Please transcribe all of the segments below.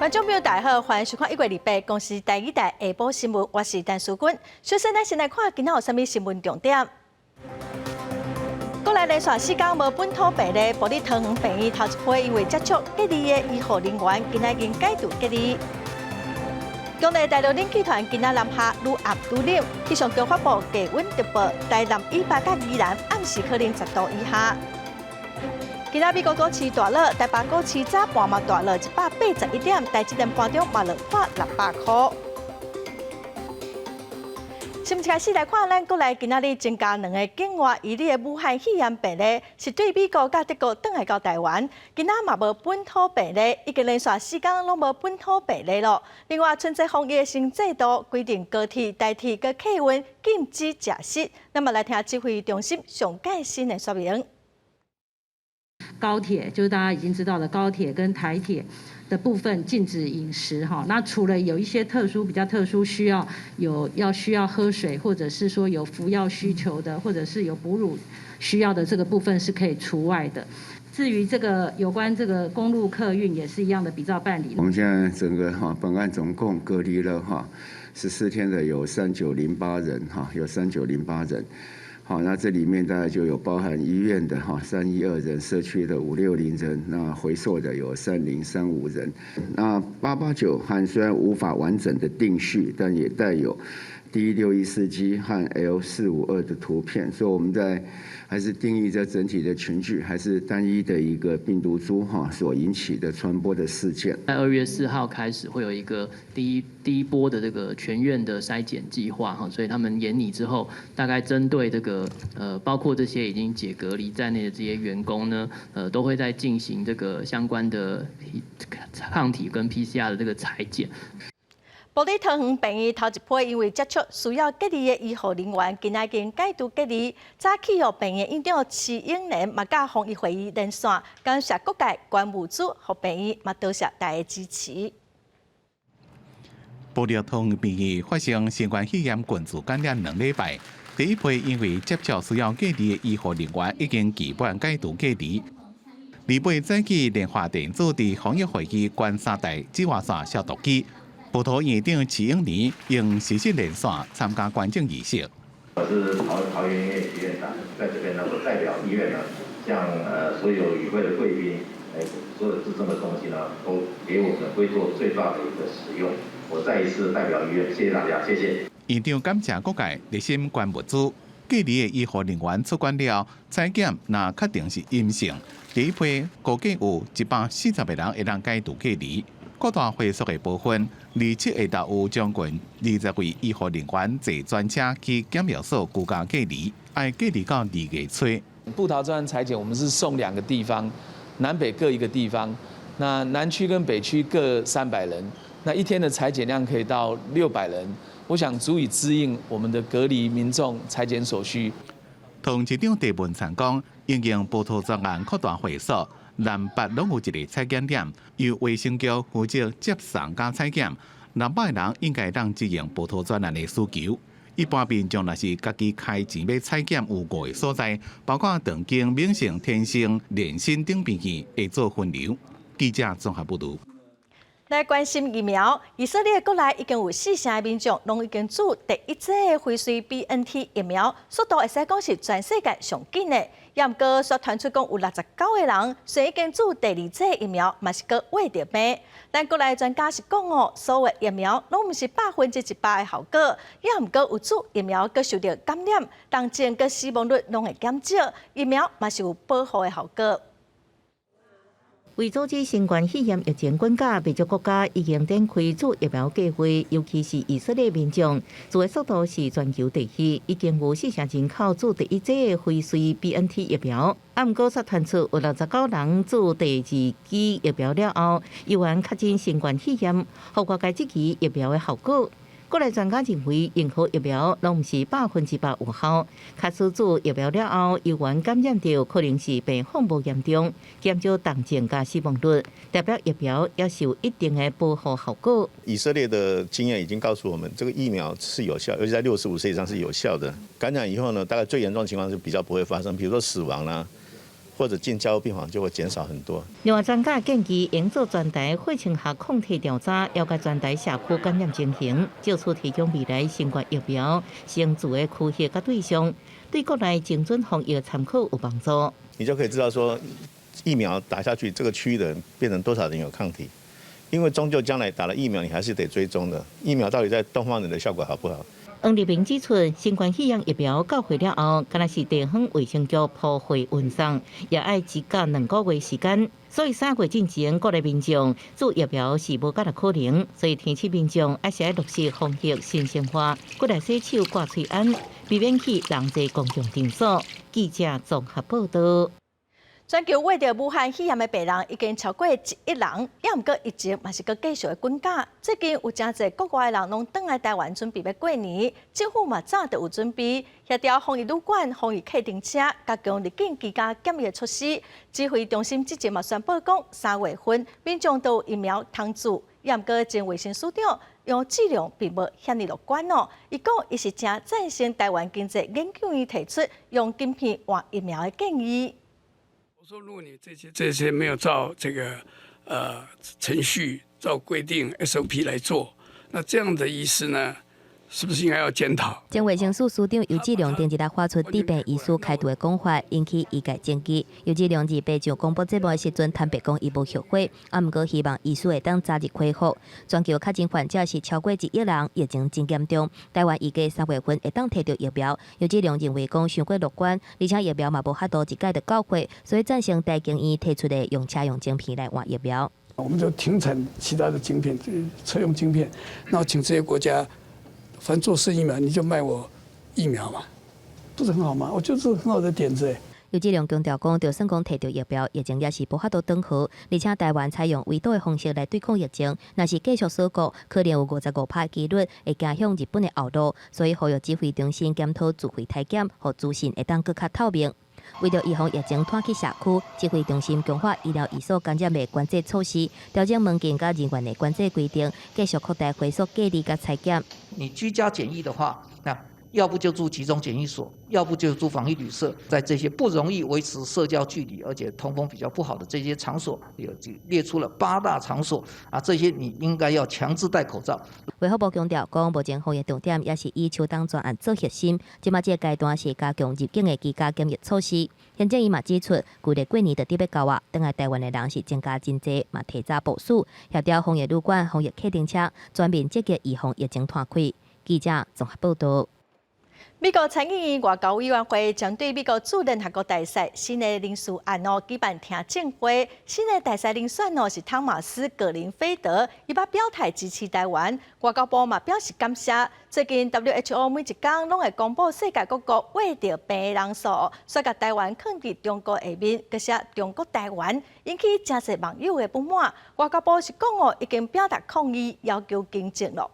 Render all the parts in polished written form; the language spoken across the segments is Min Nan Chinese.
觀眾朋友大家好，歡迎收看一月二八公視台語台下晡新聞，我是陳淑君。首先，咱先來看今仔有啥物新聞重點。國內連續四工無本土病例，埔里桃園病院頭一批因為接觸隔離的醫護人員，今仔已經解除隔離。強烈大陸冷氣團今仔南下愈暗愈冷，氣象局發布低溫特報，台南以北佮宜蘭暗時可能10度以下。今仔美國股市大落，台北股市早盤嘛大落181點，台積電盤中嘛落破600箍。新聞開始來看，咱國內今仔日增加兩个境外移入的武漢肺炎病例，是對美國佮德國轉來到台灣。今仔嘛無本土病例，已經連續四工攏無本土病例囉。另外，春節防疫的新制度規定，高鐵、台鐵佮客運禁止食食。咱嘛來聽指揮中心上蓋新的說明。高鐵就是大家已經知道的高鐵跟台鐵的部分禁止飲食哈，那除了有一些特殊、比較特殊需要有要需要喝水，或者是說有服藥需求的，或者是有哺乳需要的這個部分是可以除外的。至於這個有關這個公路客運也是一樣的比照辦理。我們現在整個哈本案總共隔離了哈14天的有三九零八人哈，有三九零八人。好，那這裡面大概就有包含醫院的哈312人，社區的560人，那回溯的有3035人。那889和雖然無法完整的定序，但也帶有 D614G 和 L452的突變，所以我們在還是定義這整體的群聚，還是單一的一個病毒株哈所引起的傳播的事件。在2月4號開始會有一個第一波的這個全院的篩檢計劃哈，所以他們研擬之後，大概針對這個包括這些已經解隔離在內的這些員工呢，都會在進行這個相關的抗體跟 PCR 的這個採檢。埔里桃園病院頭一批因為接觸需要隔離的醫護人員，今仔已經解除隔離。早起予病院院長徐英年嘛佮防疫會議連線，感謝各界捐物資予病院，嘛多謝大家支持。埔里桃園病院發生新冠肺炎群組感染2禮拜，第一批因為接觸需要隔離的醫護人員已經基本解除隔離。禮拜早起，聯華電子佇防疫會議捐三台紫外線消毒機。埔桃院長徐英年用視訊連線參加捐贈儀式。我是桃園醫院徐院長，在這邊呢，我代表醫院呢，向所有與會的貴賓，所有資贈的東西呢，都給我們會做最大的一個使用。我再一次代表醫院，謝謝大家，謝謝。院長感謝各界熱心捐物資，隔離的醫護人員出關了，採檢若確定是陰性，第一批估計有140個人會當解除隔離。擴大會所的部分，27下晝有將近20位醫護人員坐專車去檢疫所居家隔離，愛隔離到2月初。部桃專案採檢，我們是送兩個地方，南北各一個地方。那南區跟北區各300人，那一天的採檢量可以到600人，我想足以支應我們的隔離民眾採檢所需。同市長鄭文燦講，因應部桃專案擴大會所，南北攏有一个採檢點，由衛生局負責接送佮採檢，600人應該當支應部桃專案的需求。一般民眾若是家己開錢欲採檢，有五个所在，包括長庚、銘盛、天盛、聯新等病院會做分流。記者綜合報導。來關心疫苗，以色列國內已經有四成的民眾攏已經注第一劑的輝瑞 BNT 疫苗，速度會使講是全世界上緊的。也毋過，煞傳出講有69個人雖然已經注第二劑疫苗，嘛是閣穢著病。咱國內專家是講哦，所有疫苗攏毋是100%的效果，也毋過有注疫苗閣受著感染，重症佮死亡率攏會減少，疫苗嘛是有保護的效果。為阻止新冠肺炎疫情滾價，不少國家已經展開注疫苗計劃，尤其是以色列民眾，注的速度是全球第一，已經有四成人口注第一劑的輝瑞 BNT 疫苗。啊，毋過煞傳出有69人注第二劑疫苗了後，猶原確診新冠肺炎，予外界質疑疫苗的效果。國內專家認為，任何疫苗攏毋是100%有效。假使注疫苗了後，猶原感染著，可能是病況無嚴重，減少重症佮死亡率，代表疫苗也是有一定的保護效果。以色列的經驗已經告訴我們，這個疫苗是有效，尤其在65歲以上是有效的。感染以後呢，大概最嚴重的情況是比較不會發生，比如說死亡啦，或者進加護病房就會減少很多。另外，專家建議應做全台血清學抗體調查，了解全台社區感染情形，藉此提供未來新冠疫苗先做的區域佮對象，對國內精準防疫參考有幫助。你就可以知道說，疫苗打下去，這個區域的人變成多少人有抗體？因為終究將來打了疫苗，你還是得追蹤的。疫苗到底在東方人的效果好不好？黃立明指出，新冠肺炎疫苗到貨了後，敢若是地方衛生局鋪貨運送，也愛1到2個月時間。所以3月進前，國內民眾注疫苗是無幾若可能。所以提醒民眾，還是愛落實防疫新生活，閣來洗手、掛喙罨，避免去人濟公共場所。記者綜合報道。全球穢著武漢肺炎的病人已經超過1億人，猶毋過疫情嘛是閣繼續的滾加。最近有誠濟國外的人攏轉來台灣準備欲過年，政府嘛早就有準備，協調防疫旅館、防疫客運車，加強入境居家檢疫的措施。指揮中心之前嘛宣布講，3月份民眾都有疫苗通注，猶毋過前衛生署長楊志良並無遐爾樂觀哦。伊講伊是誠贊成台灣經濟研究院提出用晶片換疫苗的建議。我說，如果你這些沒有照這個程序、照規定 SOP 來做，那這樣的醫師呢，是不是應該要檢討？前衛生署署長游志良頂日來發出治病醫師開除的講法，引起醫界爭議。游志良28上廣播節目的時陣，坦白講伊無後悔，啊，毋過希望醫師會當早日恢復。全球確診患者是超過1億人，疫情真嚴重。台灣預計3月份會當提著疫苗。游志良認為講傷過樂觀，而且疫苗嘛無法度一擺就到貨，所以贊成台經院提出的用車用晶片來換疫苗。我們就停產其他的晶片，車用晶片，然後請這些國家，反正做生意嘛，你就賣我疫苗嘛，不是很好嗎？我覺得這是很好的點子。游志良強調講，就算講提著疫苗，疫情也是無法度轉好，而且台灣採用圍堵的方式來對抗疫情，若是繼續鎖國，可能有55%幾率會行向日本的後路，所以呼籲指揮中心檢討自費篩檢，予資訊會當閣較透明。為著預防疫情拖去社區，指揮中心強化醫療院所感染的管制措施，調整門禁佮人員的管制規定，繼續擴大會所隔離佮採檢。你居家檢疫的話，那要不就住集中檢疫所，要不就住防疫旅社，在這些不容易維持社交距離，而且通風比較不好的這些場所，有列出了八大場所啊，這些你應該要強制戴口罩。衛福部強調講，目前防疫重點也是以秋冬專案做核心，這馬這個階段是加強入境的居家檢疫措施。行政院嘛指出，舊曆過年就佇欲到啊，轉來台灣的人是增加真濟，嘛提早部署，協調防疫旅館、防疫客運車，全面積極預防疫情拖開。記者綜合報道。美國參議院外交委員會針對美國駐聯合國大使新的人事案哦舉辦聽證會，新的大使人選哦是湯馬斯·葛林菲德，伊捌表態支持台灣，外交部嘛表示感謝。最近 WHO 每一工攏會公布世界各國穢著病的人數，煞共台灣囥佇中國下面，閣寫中國台灣，引起誠濟網友的不滿。外交部是講哦，已經表達抗議，要求更正囉。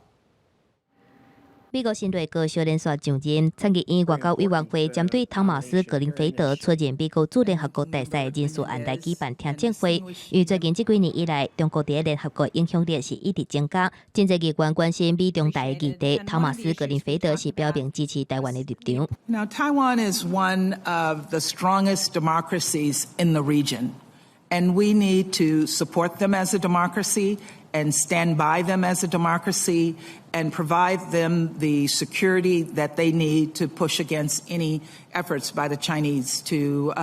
美國新內閣小連續上任，參議院外交委員會針對湯馬斯·格林菲德出任美國駐聯合國大使人事案來舉辦聽證會。因為最近這幾年以來，中國佇聯合國影響力是一直增加，真濟議員關心美中台的議題。湯馬斯·格林菲德是表明支持台灣的立場。 Now, Taiwan is one of the strongest democracies in the region, and we need to support them as a democracy and stand by them as a democracy and provide them the security that they need to push against any efforts by the Chinese to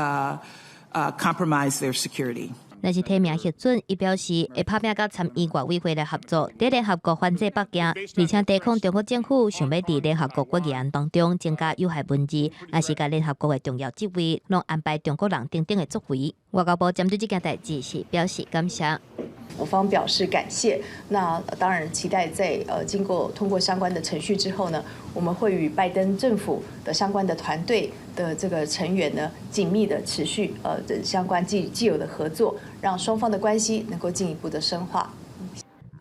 compromise their security. 若是提名核准，伊表示會拍拚佮參院外委會來合作，佇聯合國反制北京，而且抵抗中國政府想欲佇聯合國決議案當中增加有害文字，抑是共聯合國的重要職位攏安排中國人等等的作為。外交部針對這件代誌是表示感謝。我方表示感謝。那當然期待在經過通過相關的程序之後呢，我們會與拜登政府的相關的團隊的這個成員呢，緊密的持續的相關既有的合作，讓雙方的關係能夠進一步的深化。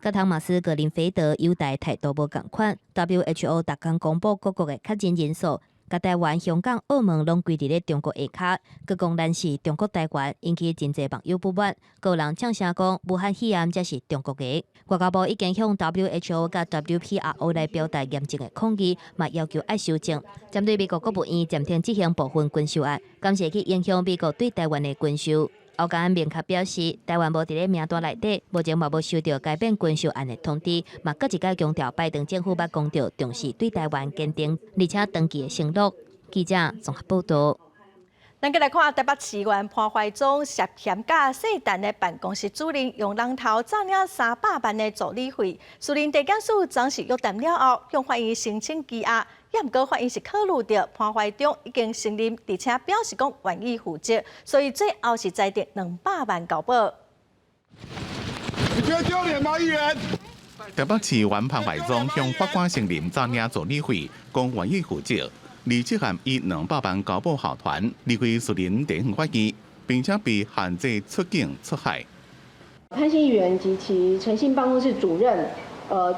佮湯馬斯·格林菲德友台態度無仝款，WHO 逐工公布各國的確診人數。共台灣、香港、澳門攏歸佇咧中國下跤，閣講咱是中國台灣，引起真濟網友不滿。閣有人嗆聲講，武漢肺炎才是中國的。外交部已經向 WHO 佮 WPRO 來表達嚴正的抗議，嘛要求愛修正。針對美國國務院暫停執行部分軍售案，敢是會去影響美國對台灣的軍售？歐江安明確表示，台灣無佇咧名單內底，目前嘛無收到改變軍售案的通知，嘛閣一擺強調，拜登政府捌講著重視對台灣堅定，而且長期的承諾。記者綜合報道。咱閣來看台北市議員潘懷宗涉嫌佮世陳的辦公室主任用人頭詐領300萬的助理費，士林地檢署昨時約談了後，向法院申請羈押。也毋過法院是考慮著潘懷宗已經承認，而且表示講願意負責，所以最後是裁定200萬交保。你覺得丟臉嗎，議員？台北市議員潘懷宗向法官承認詐領助理費，講願意負責。而這案以200萬交保候傳，離開士林地方法院，並且被限制出境出海。潘姓議員及其陳姓辦公室主任，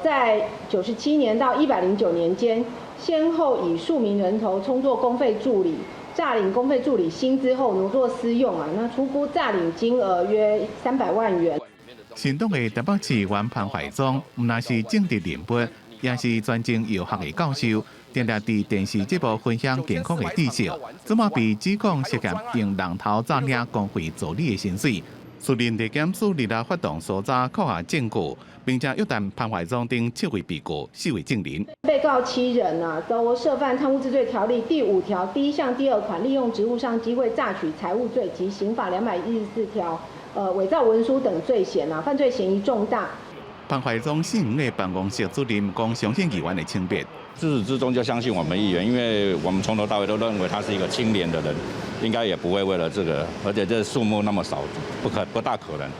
在97年到109年間，先後以數名人頭充作公費助理，詐領公費助理薪資後挪作私用啊，那初估詐領金額約300萬元。新黨的台北市議員潘懷宗，毋但是政治人物，也是專精藥學的教授，定定佇電視節目分享健康的知識，這馬被指控涉嫌用人頭詐領公費助理的薪水。士林地檢署日來發動搜查扣押證據，並且約談潘懷宗等七位被告、四位證人。被告七人啊，都涉犯貪污治罪條例第5條第一項第二款，利用職務上機會詐取財物罪及刑法214條，偽造文書等罪嫌啊，犯罪嫌疑重大。潘懷宗姓吳的辦公室主任講，相信議員的清白。自始至終就相信我們議員，因為我們從頭到尾都認為他是一個清廉的人，應該也不會為了這個，而且這數目那麼少，不可不大可能。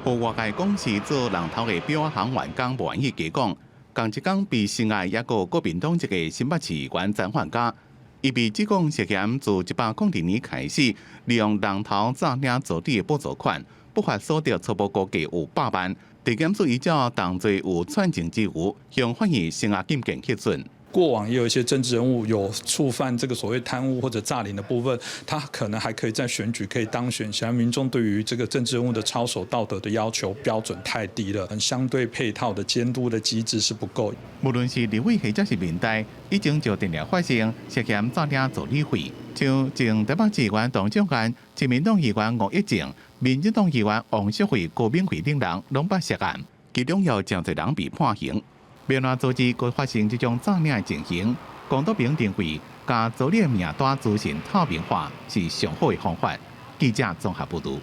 予外界講是做人頭的錶仔行員工無願意加講，仝一工被深愛抑閣國民黨籍的新北市議員曾煥嘉，伊被指控涉嫌自102年開始，利用人頭詐領助理的補助款，不法所得初步估計有百萬。地檢署依照同罪有串證之虞，向法院聲押禁見核准。過往也有一些政治人物有觸犯這個所謂貪污或者詐領的部分，他可能還可以在選舉可以當選。顯然民眾對於這個政治人物的操守道德的要求標準太低了，相對配套的監督的機制是不夠。無論是立委或者是民代，以前就定定發生涉嫌詐領助理費，像前台北市議員唐仲安、親民黨議員吳益政、民進黨議員王淑惠、高敏慧等人，攏捌涉案，其中有誠濟人被判刑。欲按怎阻止閣發生這種詐領的情形，龔德平認為，共助理名單資訊透明化是上好的方法。記者綜合報導。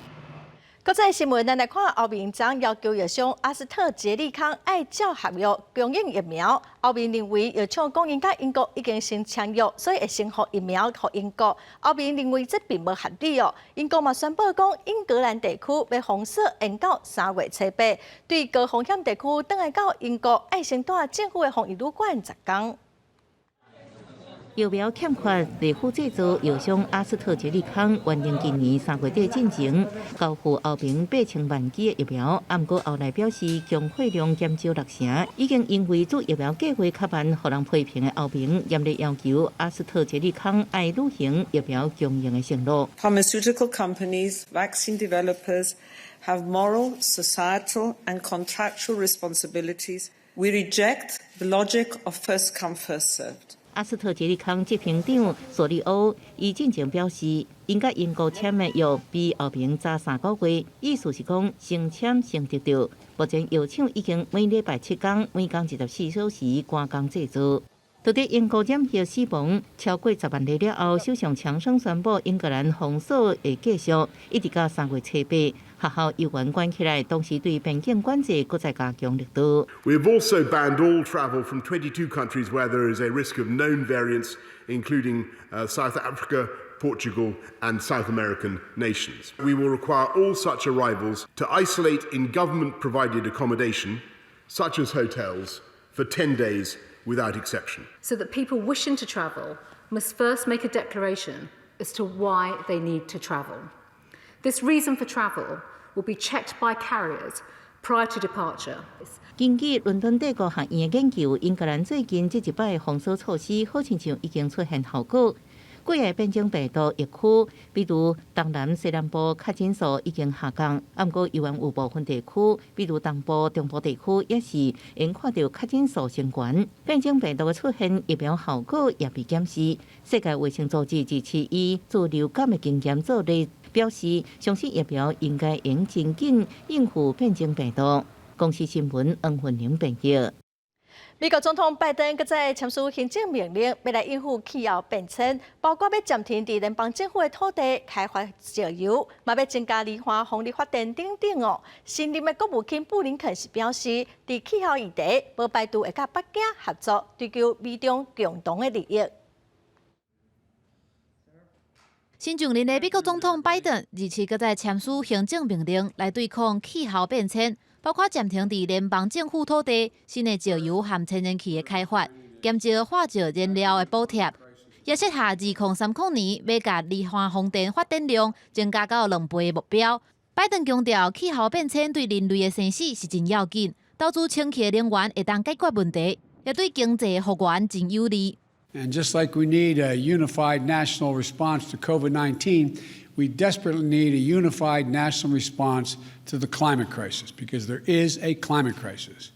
國際新聞，咱來看歐盟昨要求藥商阿斯特捷利康愛照合約供應疫苗。歐盟認為藥廠講𪜶佮英國已經先簽約，所以會先予疫苗予英國。歐盟認為這並無合理哦。英國嘛宣布講，英格蘭地區欲封鎖延到3月初8，對高風險地區轉來到英國，愛先蹛政府的防疫旅館10工。疫苗欠缺，立法製造藥商阿斯特捷利康完成今年3月底進前交付歐盟8000萬劑的疫苗，毋過後來表示供貨量減少六成，已經因為做疫苗計劃較慢，予人批評的歐盟嚴厲要求阿斯特捷利康愛履行疫苗供應的承諾。 Pharmaceutical companies, vaccine developers have moral, societal and contractual responsibilities. We reject the logic of first come, first served. 阿斯特捷利康執行長索利歐伊進前表示，𪜶佮英國簽的約比歐盟早3個月，意思是講先簽先得著。目前藥廠已經每禮拜7工，每工24小時趕工製造。佇咧英國染疫死亡超過10萬例了後，首相強生宣布英格蘭封鎖會繼續，一直到3月初8，學校幼兒園關起來，同時對邊境管制閣再加強力度。 We have also banned all travel from 22 countries where there is a risk of known variants, including South Africa, Portugal and South American nations. We will require all such arrivals to isolate in government-provided accommodation, such as hotels, for 10 days without exception. So that people wishing to travel must first make a declaration as to why they need to travel. This reason for travel will be checked by carriers prior to departure. 根據倫敦帝國學院的研究，英格蘭最近這一擺封鎖措施，好親像已經出現效果。幾个變種病毒疫區，比如東南西南部確診數已經下降，毋過猶原有部分地區，比如東部、中部地區，也是會看著確診數升懸。變種病毒的出現，疫苗效果也被檢視。世界衛生組織支持以自流感的經驗做例，表示相信疫苗應該會真緊應付變種病毒。公視新聞黃雲玲編譯。美國總統拜登閣再簽署行政命令，欲來應付氣候變遷，包括欲暫停佇聯邦政府的土地開發石油，嘛欲增加離岸風力發電等等哦。新任的國務卿布林肯是表示，佇氣候議題，無排除會佮北京合作，追求美中共同的利益。新上任的美國總統拜登，27閣再簽署行政命令來對抗氣候變遷。包括暫停佇聯邦政府土地新的石油和天然氣的開發，減少化石燃料的補貼，也設下2030年欲共離岸風電發電量增加到2倍的目標。拜登強調，氣候變遷對人類的生死是真要緊，投資清潔能源會當解決問題，也對經濟復原真有利。 And just like we need a unified national response to COVID-19, we desperately need a unified national response to the climate crisis because there is a climate crisis.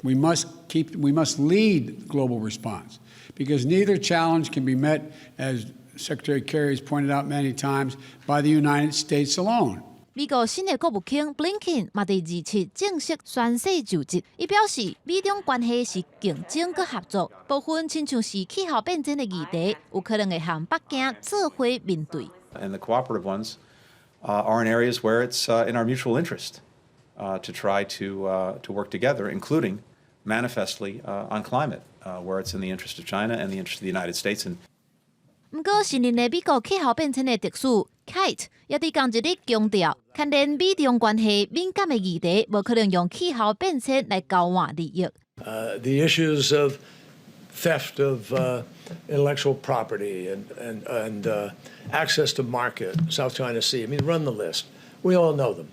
We must lead global response because neither challenge can be met, as Secretary Kerry has pointed out many times, by the United States alone. 美國新的國務卿布林肯嘛佇27正式宣誓就職，伊表示美中關係是競爭佮合作，部分親像是氣候變遷的議題，有可能會和北京做伙面對。 And the cooperative ones are in areas where it's in our mutual interest to try to work together, including manifestly on climate, where it's in the interest of China and the interest of the United States. And 毋過，新任的美國氣候變遷的特使 Kite 也佇仝一日強調，牽連美中關係敏感的議題，無可能用氣候變遷來交換利益。 The issues of theft of intellectual property and access to market, South China Sea. I mean, run the list. We all know them.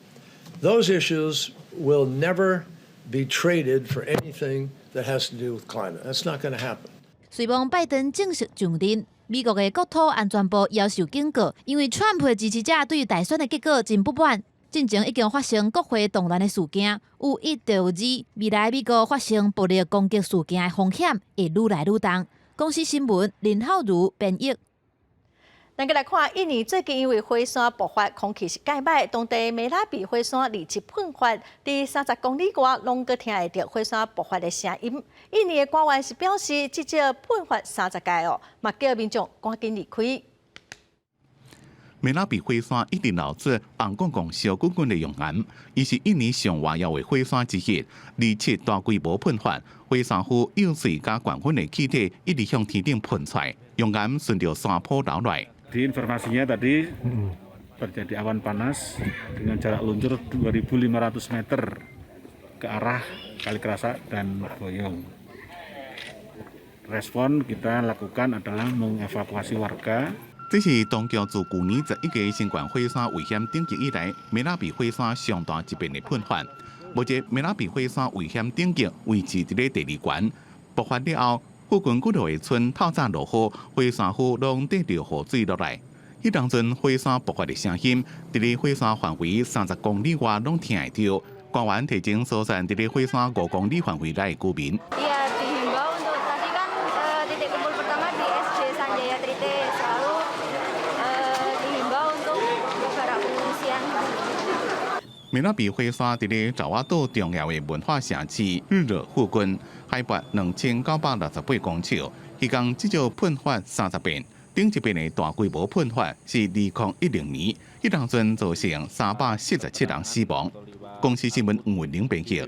Those issues will never be traded for anything that has to do with climate. That's not going to happen. 雖罔拜登正式上任，美國的國土安全部也受警告，因為川普的支持者對大選的結果真不滿。進前已經發生國會動亂的事件，有一就有二，未來美國發生暴力攻擊事件的風險會愈來愈重。公視新聞林浩如編譯。咱閣來看，印尼最近因為火山爆發，空氣是蓋歹，當地梅拉比火山27噴發，佇30公里外攏閣聽會著火山爆發的聲音。印尼的官員是表示，至少噴發30擺哦，嘛叫民眾趕緊離開。梅拉比火山一直流出紅滾滾、燒滾滾的熔岩，伊是印尼上活躍的火山之一。27大規模噴發，火山灰、幼碎佮懸粉的氣體一直向天頂噴出來，熔岩順著山坡流落來。 Di informasinya tadi terjadi awan panas dengan jarak luncur 2.500 meter ke arah Kalikrasak dan Boyong. Respon kita lakukan adalah mengevakuasi warga. 這是當局自舊年11個新冠火山危險等級以來，梅拉比火山上大一遍的噴發。目前梅拉比火山危險等級維持佇咧第二懸。爆發了後，附近幾落個村透早落雨，火山灰攏綴著雨水落來。彼當陣火山爆發的聲音，佇咧火山範圍30公里外攏聽會著。官員提前疏散佇咧火山5公里範圍內的居民。 Iya, dihimbau untuk tadi kan titik kumpul pertama di SD Sanjaya Tritis, lalu dihimbau untuk ke barak pengungsian. 梅拉比火山佇咧爪哇島重要的文化城市日惹附近，海拔2968公尺，彼工至少噴發30遍。頂一遍的大規模噴發是2010年，彼當陣造成377人死亡。公視新聞吳文玲編譯。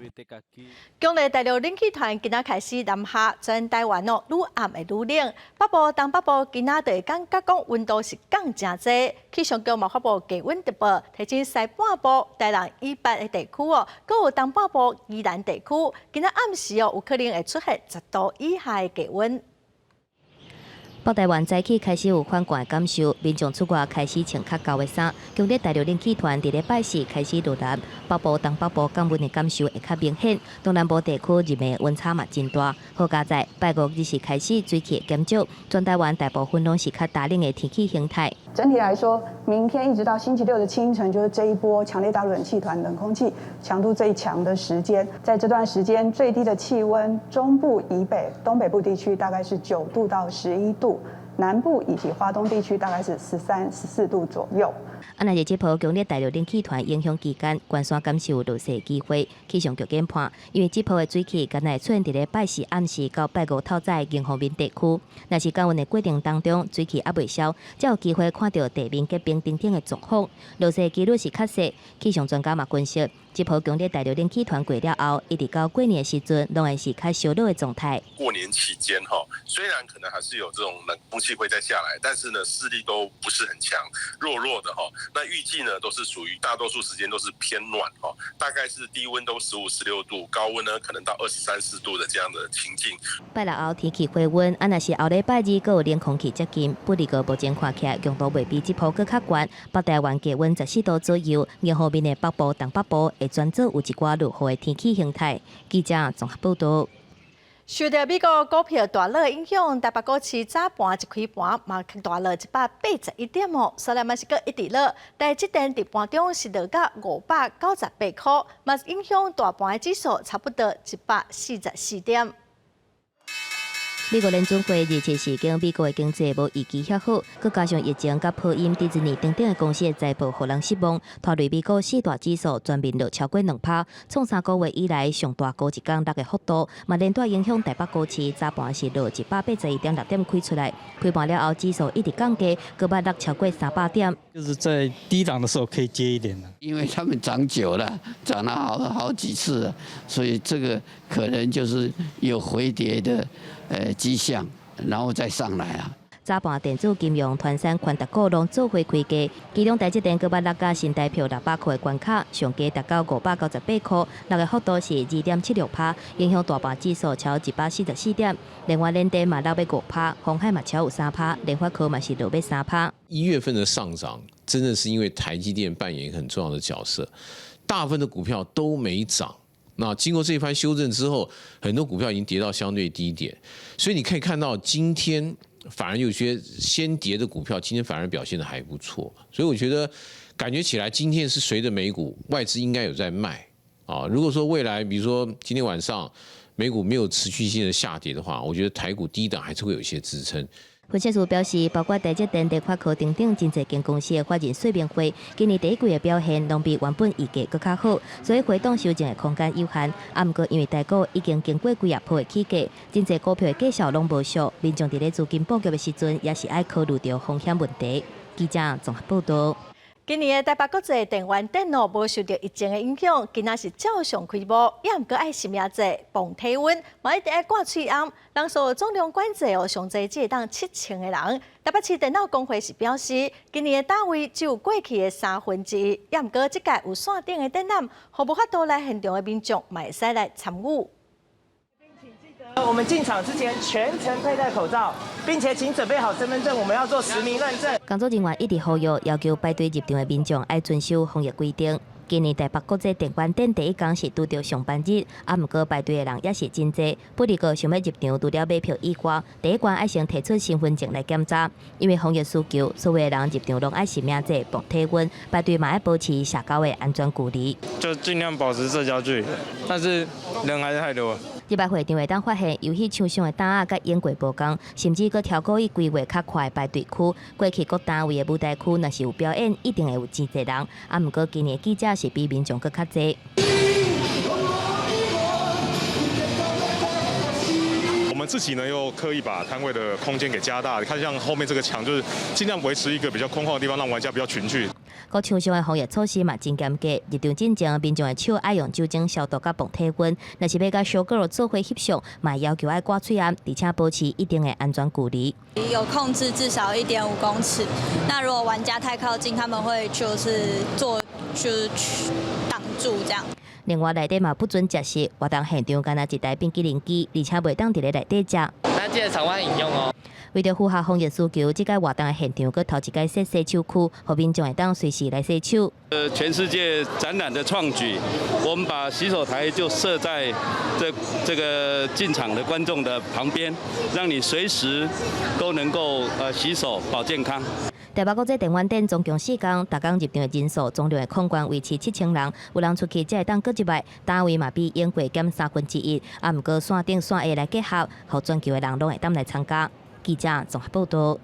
強烈大陸冷氣團今仔開始南下，全台灣哦，愈暗會愈冷。北部、東北部今仔就會感覺講溫度是降誠濟。氣象局嘛發布低溫特報，提醒西半部台南以北的地區哦，閣有東半部宜蘭地區，今仔暗時哦，有可能會出現10度以下的低溫。北台灣早起開始有反寒的感受，民眾出外開始穿較厚的衫。強烈大陸冷氣團佇咧拜四開始落南，北部、東北部降溫的感受會較明顯。東南部地區日暝溫差嘛真大。好佳哉，拜五日時開始水汽減少，全台灣大部分攏是較乾冷的天氣形態。整體來說，明天一直到星期六的清晨，就是這一波強烈大陸冷氣團冷空氣強度最強的時間。在這段時間，最低的氣溫，中部以北、東北部地區大概是9度到11度。南部以及花東地區大概是13、14度左右。啊，若是這波強烈大陸冷氣團影響期間，關山敢是有落雪機會。氣象局研判，因為這波的水汽敢若會出現佇咧拜四暗時到拜五透早的迎風面地區，若是降溫的過程當中，水汽猶未消，才有機會看著地面結冰等等的狀況。落雪機率是較細。氣象專家嘛分析，這波強烈大陸冷氣團過了後，一直到過年的時陣，攏會是較燒熱的狀態。過年期間，哈，雖然可能還是有這種冷空氣會再下來，但是呢，勢力都不是很強，弱弱的哈。那預計呢，都是屬於大多數時間都是偏暖哈，大概是低溫都15、16度，高溫呢可能到23、4度的這樣的情境。拜六後天氣回溫，啊，若是後禮拜二閣有冷空氣接近，不過目前看起來強度袂比這波閣較懸。北台灣低溫14度左右，迎風面的北部、東北部會轉做有一寡落雨的天氣形態。記者綜合報道。受著美國股票大落影響，台北股市早盤一開盤嘛大落181點哦，所以嘛是閣一直落，台積電佇盤中是落到598塊，嘛影響大盤的指數差不多144點。美國聯準會日前是講美國的經濟無預期遐好，閣加上疫情佮波音、迪士尼等等的公司的財報，予人失望，拖累美股四大指數全面落超過2趴，創3個月以來上大高一工落的幅度，嘛連帶影響台北股市早盤是落181.6點開出來，開盤了後指數一直降低，閣捌落超過300點。就是在低檔的時候可以接一點。因為他們漲久了，漲了好好幾次了，所以這個可能就是有回跌的跡象，然後再上來啊。早盤電子金融、傳產、權值股攏做伙開低，其中台積電閣捌落甲新台票600塊的關卡，上低達到598塊，落的幅度是2.76趴，影響大盤指數超144點。另外，聯電嘛落欲5趴，鴻海嘛超有3趴，聯發科嘛是落欲3趴。 1月份的上漲，真的是因為台積電扮演一個很重要的角色，大部分的股票都沒漲。那經過這一番修正之後，很多股票已經跌到相對低點，所以你可以看到今天反而有些先跌的股票，今天反而表現得還不錯。所以我覺得感覺起來，今天是隨著美股外資應該有在賣啊。如果說未來，比如說今天晚上美股沒有持續性的下跌的話，我覺得台股低檔還是會有一些支撐。分析師表示，包括台積電、聯發科等等真濟間公司的法人說明會，今年第一季的表現攏比原本預計閣較好，所以回檔修正的空間有限。啊，毋過因為台股已經經過幾仔波的起價，真濟股票的價數攏無俗，民眾佇咧資金布局的時陣，也是愛考慮著風險問題。記者綜合報道。今年的台北國際電玩展哦，無受著疫情的影響，今仔是照常開幕，也毋過愛實名制、磅體溫，嘛一定愛掛喙罨。人數總量管制哦，上濟只會當7000個人。台北市電腦公會是表示，今年的攤位只有過去的1/3，也毋過這屆有線頂的展覽，予無法度來現場的民眾嘛會使來參與。我們進場之前全程佩戴口罩，並且請準備好身份證，我們要做實名認證。工作人員一直呼籲，要求排隊入場的民眾愛遵守防疫規定。今年台北國際電玩展第一工是拄著上班日，啊，毋過排隊的人也是真濟。不過想欲入場，除了買票以外，第一關愛先提出身份證來檢查。因為防疫需求，所有的人入場攏愛實名制、磅體溫，排隊嘛愛保持社交的安全距離。就盡量保持社交距離，但是人還是太多。入來會場會當發現遊戲場上的擔仔佮演過無仝，甚至閣超過伊規劃較闊的排隊區。過去各單位的舞台區若是有表演，一定會有真濟人。啊，毋過今年記者是比民眾閣較濟。我們自己呢又刻意把攤位的空間給加大，你看像後面這個牆，就是盡量維持一個比較空曠的地方，讓玩家不要群聚。各場上的防疫措施嘛真嚴格，入場進前民眾的手愛用酒精消毒佮磅體溫，若是欲佮小哥做伙翕相，嘛要求愛掛喙罨，而且保持一定的安全距離。有控制至少1.5公尺，那如果玩家太靠近，他們會就是做就是擋住這樣。另外內底嘛不准食食，活動現場干焦一台冰淇淋機，而且袂當佇咧內底食。那記得場外飲用哦。為著符合防疫需求，這屆活動的現場閣頭一擺設洗手區，予民眾會當隨時來洗手。全世界展覽的創舉，我們把洗手台就設在這個進場的觀眾的旁邊，讓你隨時都能夠洗手保健康。台北國際電玩展總共四工，逐工入場的人數總量會控管維持7000人，有人出去才會當閣入來，攤位嘛比往過減1/3，啊，毋過線頂線下來結合，予全球的人攏會當來參加。記者綜合報道。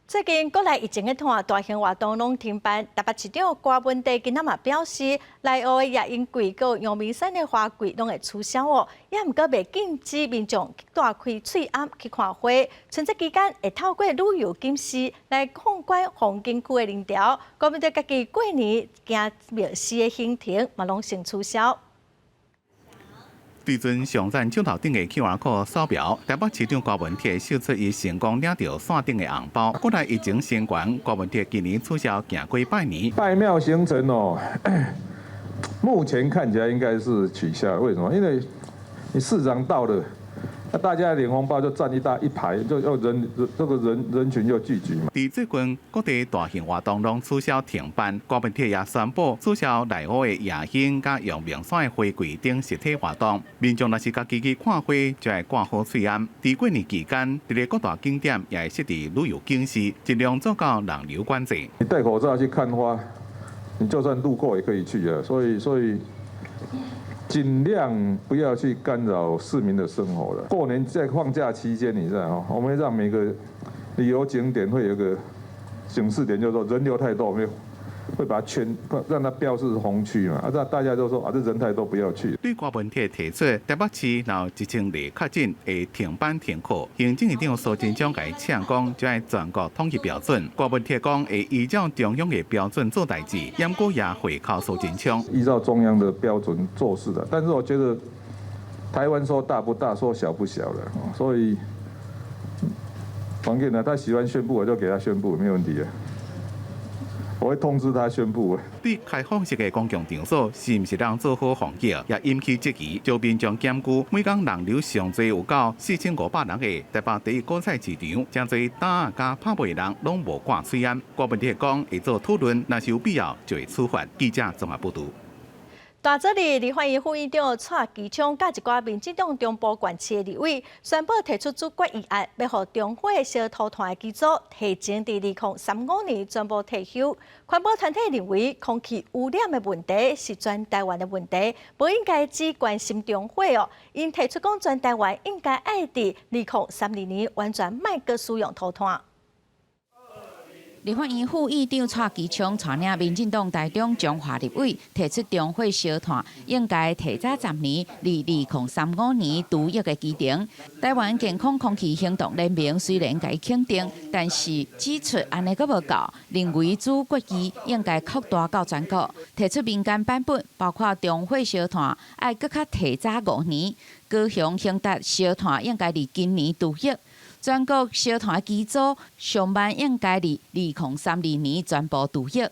最近國內疫情的拖，大型活動攏停辦。台北市長柯文哲今仔嘛表示，內湖的夜櫻季佮陽明山的花季攏會取消哦，也毋過袂禁止民眾帶開喙罨去看花。春節期間會透過旅遊警示來控管風景區的人潮。柯文哲家己過年行廟寺的行程嘛攏先取消。對準上載鏡頭頂的 QR code 掃描，台北市長柯文哲秀出伊成功領著線頂的紅包。國內疫情升懸，柯文哲今年取消行街拜年。拜廟行程哦，目前看起來應該是取消。為什麼？因為你市長到了，那大家領紅包就站一大一排，就又人這個人人群又聚集嘛。佇最近各地大型活動攏取消停辦，柯文哲也宣布取消內湖的夜櫻佮陽明山的花季等實體活動。民眾若是家己去看花，就愛掛好喙罨。佇過年期間，佇咧各大景點也會設置旅遊警示，盡量做到人流管制。你戴口罩去看花，你就算路過也可以去啊。所以盡量不要去干擾市民的生活了。過年在放假期間，你知道我們會讓每個旅遊景點會有一個警示點，就是說人流太多，我們會把它圈，讓它標示紅區嘛。啊，這大家都說啊，這人太多，不要去。對柯文哲提出，台北市若1000例確診會停班停課，行政院長蘇貞昌共伊嗆講，就愛全國統一標準。柯文哲講會依照中央的標準做代誌，毋過也回扣蘇貞昌。依照中央的標準做事的，但是我覺得台灣說大不大，說小不小了，所以黃健呢，他喜歡宣布，我就給他宣布，沒有問題的。我會通知他宣布。對開放式的公共場所是毋是通做好防疫，也引起質疑。就民眾檢舉，每工人流上濟有到4500人的台北第一果菜市場，誠濟擔仔佮拍賣人攏無掛喙罨。柯文哲講會做討論，若是有必要就會處罰。記者綜合報導。大早日，立法院副院長蔡其昌佮一寡民進黨中部縣市的立委宣布提出組決議案，欲予中火燒塗炭的機組提前佇2035年全部退休。環保團體認為，空氣污染的問題是全台灣的問題，無應該只關心中火哦。𪜶提出講，全台灣應該愛佇2032年完全莫閣使用塗炭。立法院副院長蔡其昌帶領民進黨台中彰化立委提出中火燒炭應該提早10年，佇2035年除役的規定。台灣健康空氣行動聯盟雖然共伊肯定，但是指出按呢閣無夠，認為組決議應該擴大到全國，提出民間版本，包括中火燒炭愛閣較提早5年，高雄興達燒炭應該佇今年除役。全國燒炭機組上慢應該佇2032年全部除役。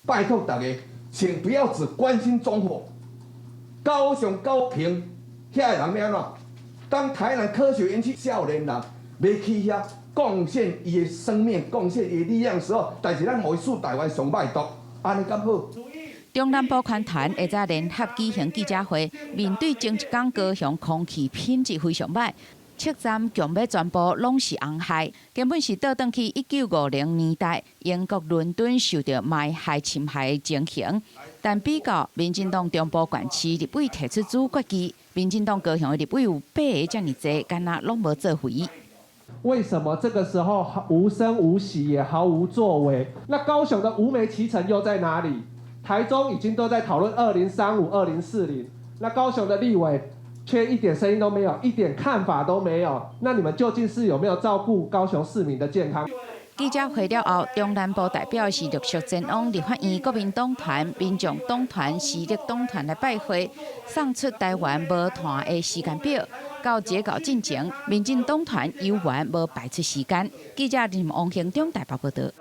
拜託大家，請不要只關心中火，高雄、高屏遐的人欲按怎？當台南科學園區少年人欲去遐貢獻伊的生命、貢獻伊的力量的時候，但是咱予伊輸台灣上歹毒，按呢敢好？中南部環團下晝聯合舉行記者會，面對前一工高雄空氣品質非常䆀。七站強欲全部攏是紅害，根本是倒轉去1950年代英國倫敦受著霾害侵害的情形。但比較民進黨中部縣市立委提出組決議，民進黨高雄的立委有八个遮爾濟，敢若攏無做回。為什麼這個時候無聲無息也毫無作為？那高雄的無煤期程又在哪裡？台中已經都在討論2035、2040，那高雄的立委卻一點聲音都沒有，一點看法都沒有。那你們究竟是有沒有照顧高雄市民的健康？記者會了後，中南部代表是陸續前往立法院國民黨團、民眾黨團、時力黨團來拜會，送出台灣無炭的時間表。到截稿進前，民進黨團猶原無排出時間。記者林王興中台北報道。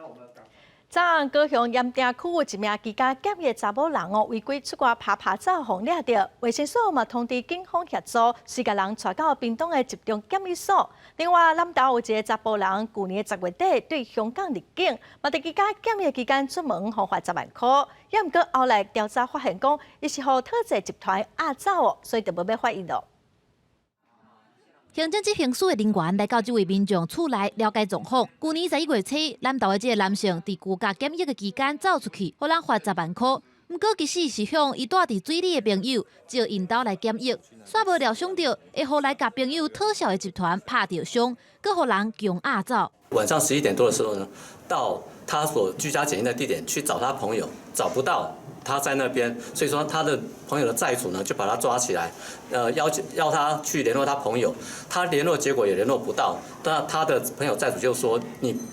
昨昏高雄鹽埕區有一名居家檢疫查某人哦，違規出外趴趴走，予掠著。衛生所嘛通知警方協助，隨共人帶到屏東的集中檢疫所。另外，南投有一个查埔人，舊年10月底對香港入境，嘛佇居家檢疫期間出門，予罰10萬箍。也毋過後來調查發現講，伊是予討債集團押走哦，所以就無欲罰伊囉。行政執行署的人員來到這位民眾厝內了解狀況。舊年11月初，南投的這个男性佇居家檢疫的期間走出去，予人罰10萬箍。毋過其實是向伊住佇水里的朋友招𪜶兜來檢疫，煞無料想著會予來共朋友討數的集團拍著傷，閣予人強押走。晚上11點多的時候呢，到他所居家檢疫的地點去找他朋友，找不到他在那邊，所以說他的朋友的債主呢就把他抓起來，要求要他去聯絡他朋友，他聯絡結果也聯絡不到，那他的朋友債主就說：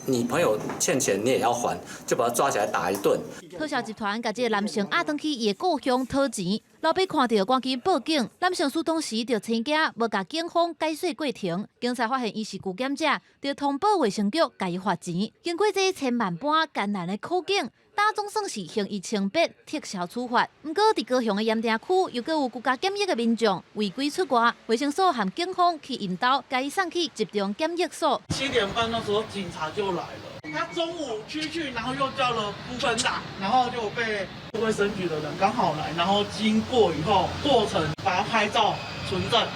你朋友欠錢你也要還，就把他抓起來打一頓。討數集團共這个男性押轉去伊的故鄉討錢，老爸看著趕緊報警，男性說當時就生驚，無共警方解說過程，警察發現伊是拒檢者，就通報衛生局共伊罰錢。經過這千萬般艱難的苦境，今總算是還伊清白，撤銷處罰。毋過佇高雄的鹽埕區，又閣有居家檢疫的民眾違規出外，衛生所和警方去𪜶兜，共伊送去集中檢疫所。7點半那時候警察就來了，他中午出去，然後又叫了 foodpanda，然後就被衛生局的人剛好來，然後經過以後過程把他拍照存證。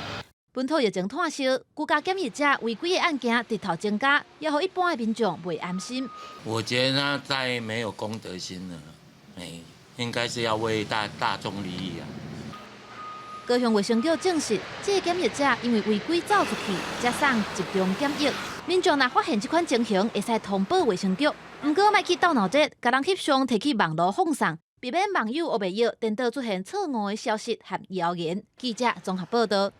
本土疫情湠燒，居家檢疫者違規的案件直頭增加，也予一般的民眾袂安心。我覺得他太沒有公德心了，哎，應該是要為大眾利益啊。高雄衛生局證實，這个檢疫者因為違規走出去，才送集中檢疫。民眾若發現這款情形，會使通報衛生局。毋過莫去鬥腦熱，共人翕相提去網路放送，避免網友烏白藥顛倒出現錯誤的消息和謠言。記者綜合報道。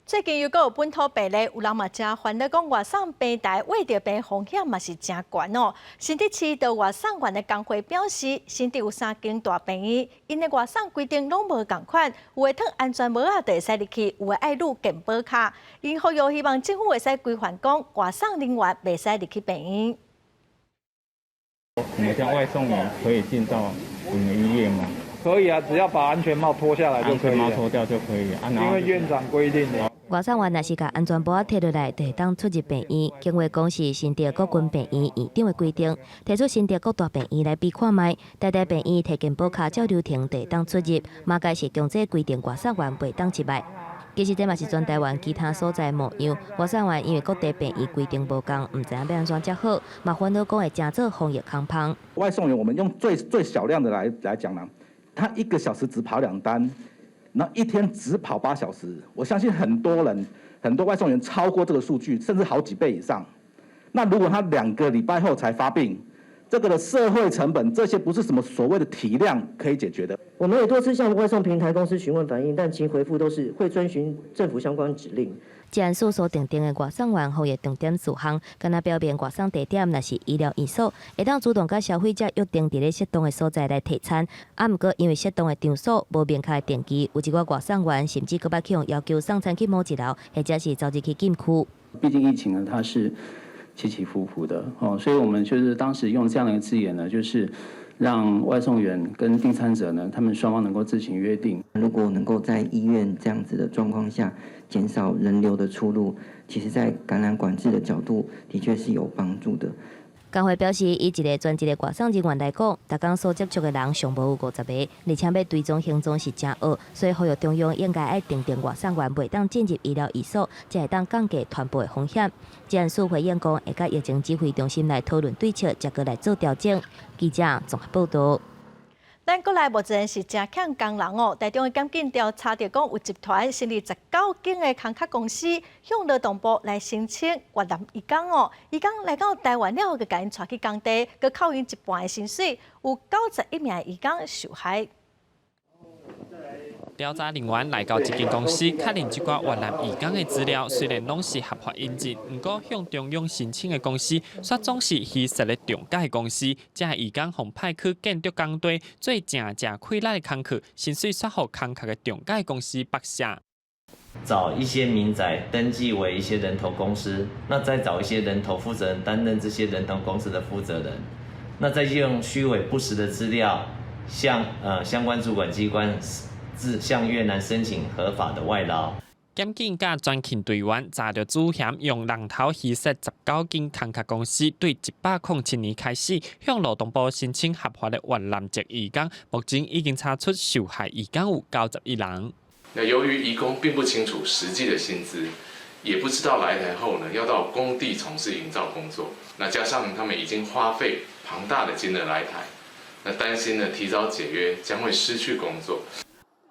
最近又閣有本土病例，有人嘛誠煩惱講外送平台穢著病風險嘛是誠懸哦。新竹市的外送員的工會表示，新竹有三間大病院，𪜶的外送規定攏無仝款，有的脫安全帽仔就會使入去，有的愛擼健保卡。𪜶呼籲希望政府會使規範講外送人員袂使入去病院。你們像外送員可以進到我們醫院嗎？可以啊，只要把安全帽脫下來就可以。安全帽脫掉就可以。因為院長規定的。外送員若是共安全帽仔脫落來，就會當出入病院。警衛講是新竹國軍病院院長的規定，提出新竹各大病院來比看覓，台大病院提健保卡照流程就會當出入，馬該是強制規定外送員袂當入來。其實這嘛是全台灣其他所在模樣。外送員因為各地病院規定無仝，毋知影欲按怎才好，嘛煩惱講會成做防疫空縫。外送員，我們用最最小量的來講呢，他一個小時只跑兩單。那一天只跑8小時，我相信很多人很多外送員超過這個數據，甚至好幾倍以上。那如果他2個禮拜後才發病，這個的社會成本，這些不是什麼所謂的體量可以解決的。我們也多次向外送平台公司詢問反映，但其回覆都是會遵循政府相關指令。治安署所訂定的外送員防疫重點事項，敢若表明外送地點若是醫療院所，會當主動佮消費者約定佇咧適當的所在來提餐。啊，毋過因為適當的場所無明確的定義，有一寡外送員甚至閣捌去予要求送餐去某一樓，或者是走入去禁區。畢竟疫情呢，它是起起伏伏的哦，所以我們就是當時用這樣的一個字眼呢，就是讓外送員跟訂餐者呢，他們雙方能夠自行約定。如果能夠在醫院這樣子的狀況下減少人流的出入，其實在感染管制的角度，的確是有幫助的。工會表示，以一個專職的外送人員來講，逐工所接觸的人上無有50個，而且欲追蹤行蹤是誠惡，所以呼籲中央應該愛訂定外送員袂當進入醫療院所，才會當降低傳播的風險。治安署回應講，會佮疫情指揮中心來討論對策，才閣來做調整。記者綜合報導。咱國內目前是誠欠工人哦，台中的檢警調查著講，有集團成立19間的空殼公司，向勞動部來申請越南移工哦，移工來到台灣了後，就共𪜶帶去工地，閣扣𪜶一半的薪水，有91名的移工受害。調查人員來到一間公司，確認這寡越南移工的資料，雖然攏是合法引進，毋過向中央申請的公司，卻總是虛設的中介公司，這移工予派去建築工地做誠誠氣力的工課，薪水卻予空殼的中介公司剝削。找一些民宅登記為一些人頭公司，那再找一些人頭負責人擔任這些人頭公司的負責人。那再用虛偽不實的資料向相關主管機關自向越南申請合法的外勞。檢警佮專勤隊員查著主嫌用人頭虛設19間空殼公司，對107年開始向勞動部申請合法的越南籍移工，目前已經查出受害移工有91人。那由於移工並不清楚實際的薪資，也不知道來台後呢要到工地從事營造工作，那加上他們已經花費龐大的金額來台，那擔心呢提早解約將會失去工作。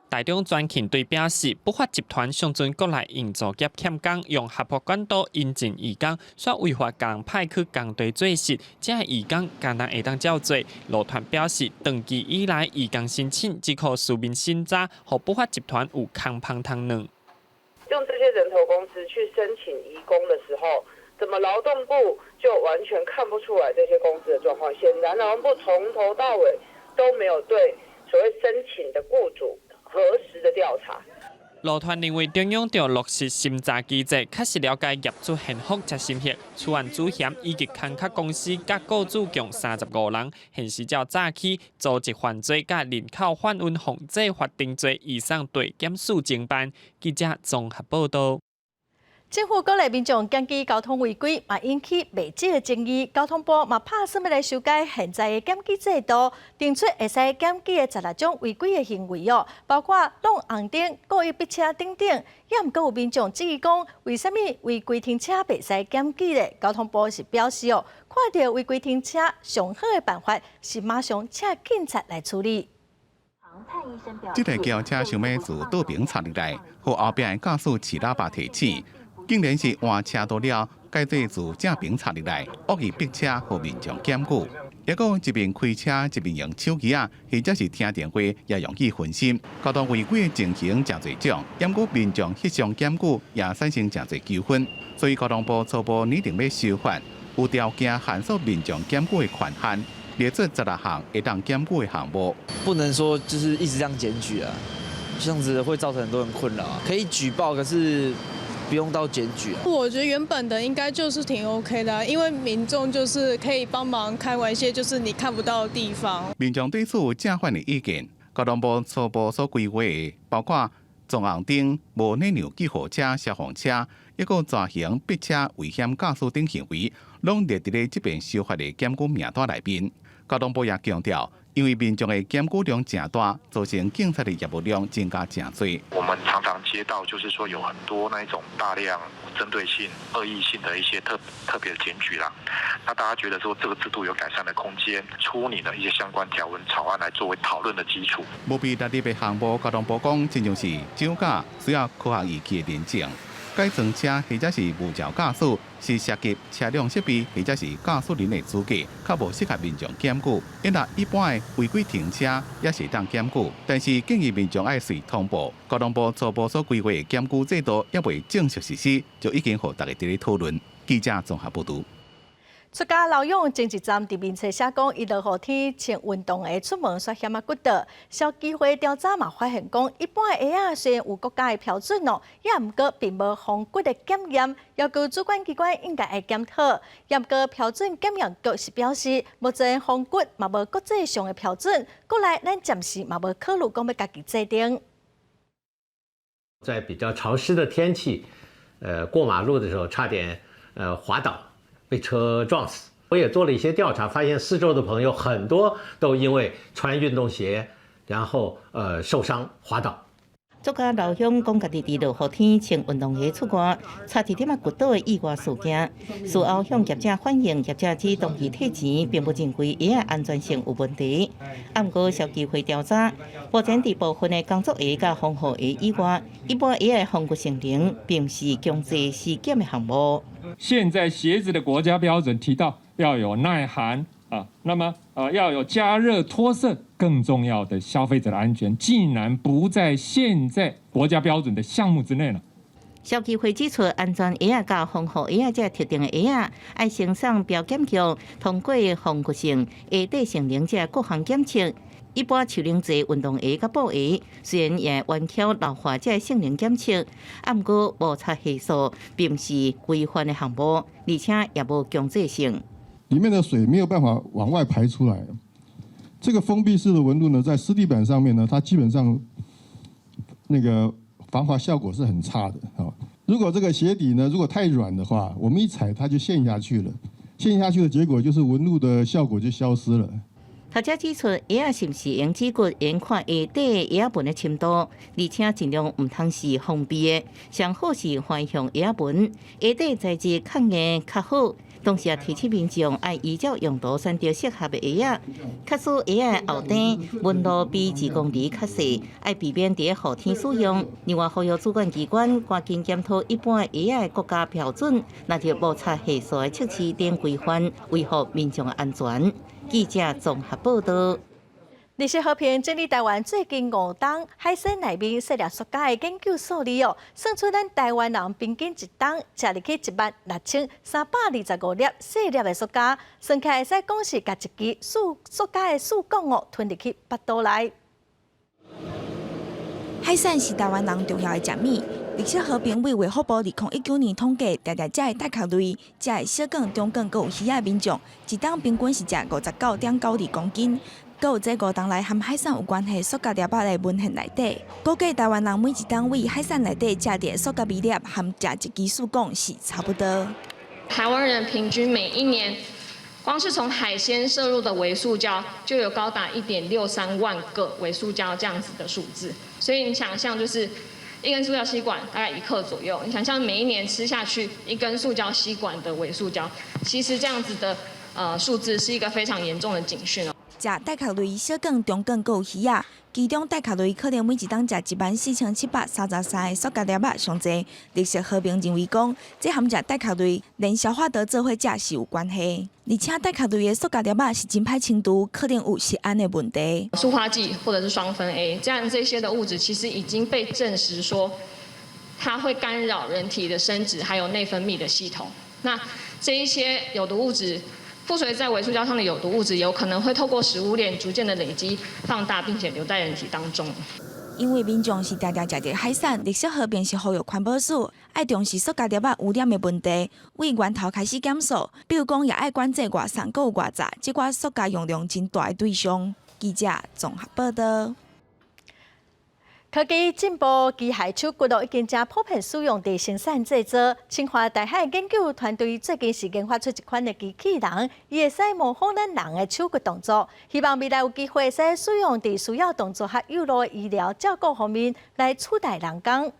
台中專勤隊表示，不法集團上陣國內營造業欠工，用合法管道引進移工，煞違法共派去工地做事，這移工敢若會當照做。勞團表示，長期以來移工申請只靠書面審查，予不法集團有空芳通耍。用這些人頭公司去申請移工的時候，怎麼勞動部就完全看不出來這些公司的狀況？顯然勞動部從頭到尾都沒有對所謂申請的僱主核實的調查。勞團認為中央著落實審查機制，確實了解業主現福才審核。此案主嫌以及空殼公司佮僱主共35人，現時照早起組織犯罪佮人口販運防制法定罪移送地檢署偵辦。記者綜合報道。政府鼓勵民眾檢舉交通違規，嘛引起袂少的爭議。交通部嘛拍算欲來修改現在的檢舉制度，定出會使檢舉的16種違規的行為哦，包括挵紅燈、故意逼車等等。也毋過有民眾質疑講，為啥物違規停車袂使檢舉咧？交通部是表示哦，看著違規停車，上好的辦法是馬上請警察來處理。這台轎車想欲自倒爿插入來，予後壁的駕駛揤喇叭提醒。竟然是換車道了，改做自正爿插入來，惡意逼車，予民眾檢舉。抑閣一邊開車一邊用手機仔，或者是聽電話，也容易分心。交通違規的情形誠濟種，毋過民眾彼項檢舉也產生誠濟糾紛。所以交通部初步擬定欲修法，有條件限縮民眾檢舉的權限，列出16項會當檢舉的項目。不能說就是一直這樣檢舉啊，這樣子會造成很多人困擾啊。可以舉報，可是不用到檢舉啊。我覺得原本的應該就是挺 OK 的，因為民眾就是可以幫忙看管一些就是你看不到的地方。民眾對此有正反的意見，交通部初步所規劃的包括撞紅燈、無禮讓救護車、消防車，抑閣蛇行逼車、危險駕駛等行為，攏列佇咧這遍修法的檢舉名單內面。交通部也強調，因為民眾的檢舉量誠大，造成警察的業務量增加誠濟。我們常常接到，就是說有很多那一種大量針對性、惡意性的一些特別的檢舉啦。那大家覺得說這個制度有改善的空間，初擬的一些相關條文草案來作為討論的基礎。無被列入的項目，交通部講，親像是酒駕需要科學儀器的認證，改裝車或者是無照駕駛，是涉及車輛設備或者是駕駛人的資格，較無適合民眾檢舉。因為一般的違規停車也是會當檢舉，但是建議民眾愛隨通報。交通部初步所規劃的檢舉制度猶未正式實施，就已經予大家佇咧討論。記者綜合報導。出家老勇前一站佇面冊寫講，伊落雨天穿運動鞋出門，煞險仔骨倒。消基會調查嘛發現講，一般的鞋仔雖然有國家的標準哦，也毋過並無防骨的檢驗，要求主管機關應該愛檢討。也毋過標準檢驗局是表示，目前防骨嘛無國際上的標準，國內咱暫時嘛無考慮講欲家己制定。在比較潮濕的天氣，過馬路的時候差點滑倒。被車撞死。我也做了一些調查，發現四周的朋友很多都因為穿運動鞋，然後受傷滑倒。作家老鄉講，家己佇落雨天穿運動鞋出外，差一點仔骨倒的意外事件。事後向業者反映，業者指當時退錢，並無認為鞋仔安全性有問題。啊，毋過消基會調查，目前佇部分的工作鞋佮防護鞋以外，一般鞋的防骨性能並毋是強制施檢的項目。現在鞋子的國家標準提到要有耐寒啊，那麼啊要有加熱脫色，更重要的消費者的安全，竟然不在現在國家標準的項目之內了。消基會指出，安全鞋仔佮防護鞋仔這特定的鞋仔，愛先送標檢局通過防骨性、鞋底性能這各項檢測。一般樹奶濟運動鞋佮布鞋，雖然也完巧老化這性能檢測，啊，毋過摩擦係數並毋是規範的項目，而且也無強制性。裡面的水沒有辦法往外排出來。這個封閉式的紋路呢，在濕地板上面呢，它基本上那個防滑效果是很差的。如果這個鞋底呢，如果太軟的話，我們一踩它就陷下去了，陷下去的結果就是紋路的效果就消失了。學者指出，鞋仔是毋是用止骨，用看鞋底鞋仔紋的深度，而且盡量毋通是封閉的，上好是橫向鞋仔紋，鞋底材質較硬較好。同時也提醒民眾愛依照用途選擇適合的鞋仔。假使鞋仔的後底紋路比2公厘較細，愛避免佇雨天使用。另外，呼籲主管機關趕緊檢討一般鞋仔的國家標準，納入摩擦係數的測試等規範，維護民眾的安全。記者綜合報道。綠色和平整理台灣最近5冬海鮮內面細粒塑膠的研究數字哦，算出咱台灣人平均一冬食入去16,325粒細粒的塑膠，算起來會使講是共一支塑膠的試管哦吞入去腹肚內。海產是台灣人重要的食物。綠色和平為衛福部2019年統計，定定食的帶殼類、食的小卷、中卷，閣有魚仔民眾，一冬平均是食59.92公斤。閣有這5冬來和海產有關係塑膠粒仔的文獻內底，估計台灣人每一冬為海產內底食著塑膠微粒，和食一支試管是差不多。台灣人平均每一年，光是從海鮮攝入的微塑膠就有高達1.63萬個微塑膠這樣子的數字，所以你想象就是一根塑膠吸管大概1克左右，你想象每一年吃下去一根塑膠吸管的微塑膠，其實這樣子的數字是一個非常嚴重的警訊哦。食帶殼類小卷、中卷，閣有魚仔，其中帶殼類可能每一冬食14,733個塑膠粒仔上濟。綠色和平認為講，這和食帶殼類連消化道做伙食是有關係，而且帶殼類的塑膠粒仔是真歹清除，可能有食安的問題。塑化劑或者是雙酚 A，這樣這些的物質其實已經被證實說，它會干擾人體的生殖還有內分泌的系統。那這一些有毒物質。附隨在微塑膠上的有毒物質，有可能會透過食物鏈逐漸的累積、放大，並且留在人體當中。因為民眾是定定食著海產，綠色和平是呼籲環保署愛重視塑膠粒仔污染的問題，為源頭開始減塑，比如講也愛管制外送，閣有外炸，這寡塑膠用量真大的對象。記者綜合報道。科技進步，機械手骨已經誠普遍使用佇生產製造。清華大學研究團隊最近是研發出一款的機器人，伊會使模仿咱人的手骨動作，希望未來有機會使使用佇需要動作較幼路的醫療照顧方面來取代人工。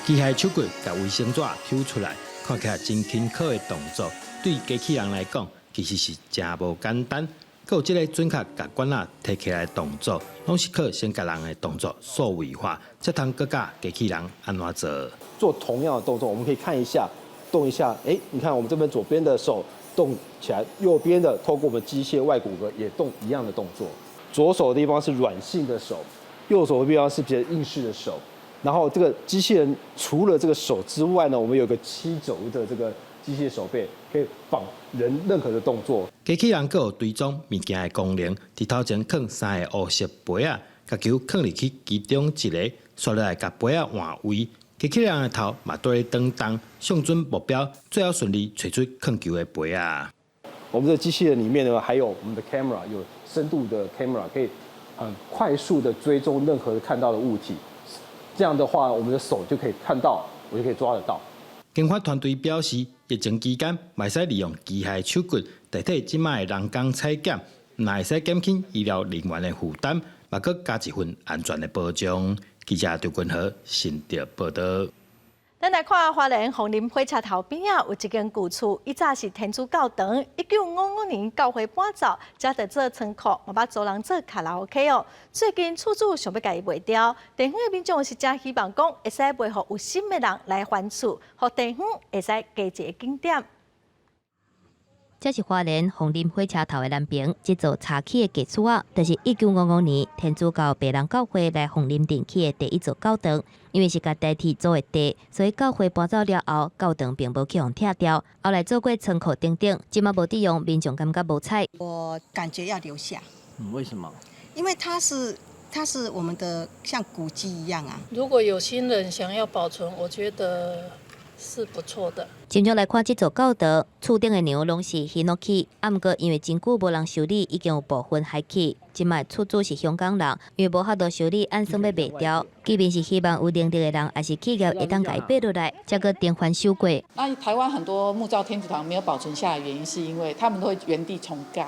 機械手骨共衛生紙抽出來，看起來真輕巧的動作，對機器人來講，其實是誠無簡單。閣有這个準確共管仔提起來的動作，攏是靠先共人的動作數位化，才通閣教機器人按怎做。做同樣的動作，我們可以看一下，動一下，哎，你看我們這邊左邊的手動起來，右邊的透過我們機械外骨骼也動一樣的動作。左手的地方是軟性的手，右手的地方是比較硬式的手。然後這個機器人除了這個手之外呢，我們有個7軸的這個機械手臂，可以仿人任何的動作。機器人閣有追蹤物件的功能，佇頭前囥三个烏色杯仔，共球囥入去其中一个，紲落來共杯仔換位。機器人的頭嘛綴咧轉動，相準目標，最後順利揣出囥球的杯仔。我們的機器人裡面呢，還有我們的 camera，有深度的 camera，可以很快速的追蹤任何看到的物體。這樣的話，我們的手就可以看到，我就可以抓得到。研發團隊表示，疫情期間嘛會使利用機械手骨代替這擺的人工採檢，毋但會使減輕醫療人員的負擔，嘛閣加一份安全的保障。記者張君和新竹報道。咱來看花蓮鳳林火車頭邊仔有一間舊厝，以早是天主教堂，1955年教會搬走，才佇做倉庫，嘛捌租人做卡拉 OK 哦。最近厝主想欲共伊賣掉，地方的民眾是誠希望講會使賣予有心的人來還厝，予地方會使加一个景點。這是花蓮鳳林火車頭的南爿，這座柴起的舊厝仔，就是1955年天主教白人教會來鳳林鎮起的第一座教堂。因為是共代替租的地，所以教會搬走了後，教堂並無去予拆掉。後來做過倉庫等等，這馬無佇用，民眾感覺無彩。我感覺要留下。嗯，為什麼？因為它是我們的像古蹟一樣啊。如果有心人想要保存，我覺得是不錯的。親像來看這座教堂，厝頂的梁攏是ヒノキ，啊，毋過因為真久無人修理，已經有部分害去。這擺厝主是香港人，因為無法度修理，按算欲賣掉。即便是希望有能力的人，抑是企業會當共伊買落來，才閣重翻修過。那台灣很多木造天主堂沒有保存下來，原因是因為他們都會原地重蓋，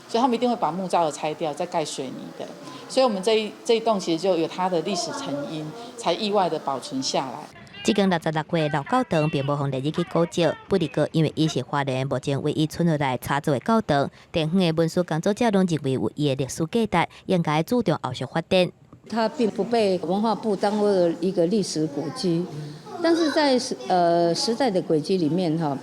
所以他們一定會把木造的拆掉，再蓋水泥的。所以我們這一棟其實就有它的歷史成因，才意外的保存下來。這間66歲老教堂並無予列入去古蹟，不過因為伊是花蓮目前唯一存落來柴做的教堂，地方的文史工作者攏認為有伊的歷史價值，應該注重後續發展。它並不被文化部當作一個歷史古蹟，但是在時代的軌跡裡面，哈，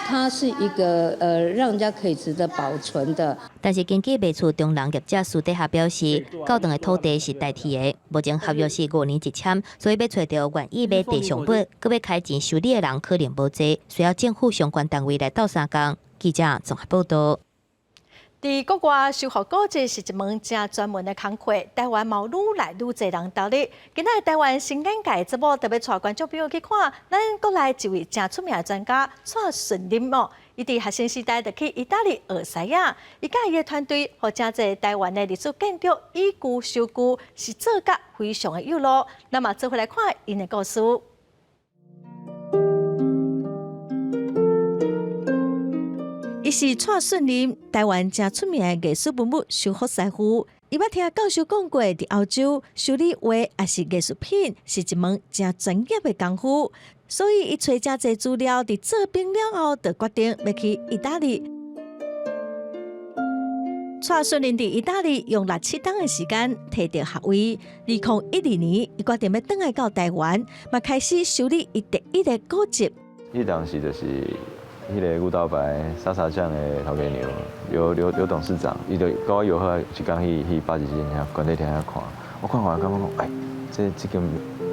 它是一個讓人家可以值得保存的。但是根據賣厝中人業者私底下表示，教堂的土地是代替的，目前合約是5年一簽，所以欲揣著願意買地上本，閣欲開錢修理的人可能無濟，需要政府相關單位來鬥相共。記者綜合報道。佇國外修復古蹟是一門誠專門的工課，台灣嘛愈來愈濟人投入。今仔台灣新眼界節目特別帶觀眾朋友去看，咱國內一位誠出名的專家蔡順林哦，伊佇學生時代就去意大利學師仔，伊佮伊的團隊，予誠濟台灣的歷史建築以舊修舊，是做甲非常的有路。咱嘛做伙來看𪜶的故事。伊是蔡順林，台灣誠出名的藝術文物修復師傅。伊捌聽教授講過，佇歐洲修理畫抑是藝術品是一門誠專業的功夫，所以伊揣誠濟資料，佇做兵了後，就決定欲去意大利。蔡順林佇意大利用六七冬的時間提著學位。2012年，伊決定欲轉來到台灣，嘛開始修理伊第一个古蹟。彼當時就是彼个牛頭牌沙茶醬的頭家娘劉劉劉董事長，伊就佮我約好一工去巴士店遐管理廳遐看。我看完感覺講，哎，這間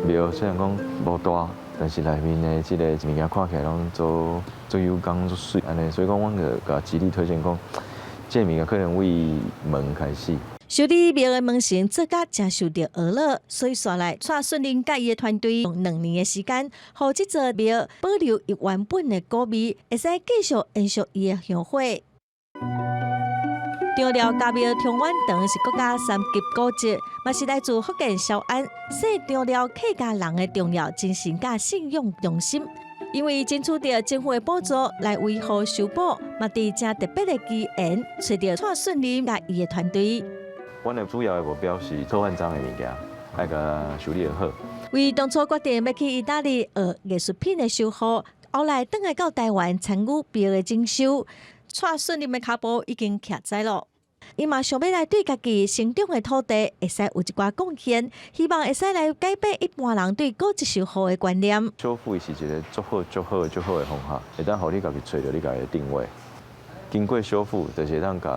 廟雖然講無大，但是內面的這個物件看起來攏做做有工做媠按呢，所以講阮就共極力推薦講，這個物件可能為門開始。修理廟的門神做甲誠受著呵咾，所以紲來蔡順林佮伊的團隊用2年的時間，予這座廟保留伊原本的古味，會使繼續延續伊的香火。中寮家廟長遠堂是國家三級古蹟，嘛是來自福建潮安細中寮客家人的重要精神佮信仰中心。因為爭取著政府的補助來維護修補，嘛佇誠特別的機緣，揣著蔡順林佮伊的團隊。阮的主要的目標是做萬張的物件，愛共修理好。為當初決定欲去意大利學藝術品的修復，後來轉來到台灣參與廟的整修，蔡順林的跤步已經徛在咯。伊嘛想欲來對家己成長的土地會使有一寡貢獻，希望會使來改變一般人對古蹟修復的觀念。修復是一個足好、足好、足好的方法，會當予你家己揣著你家己的定位。經過修復，就是會當共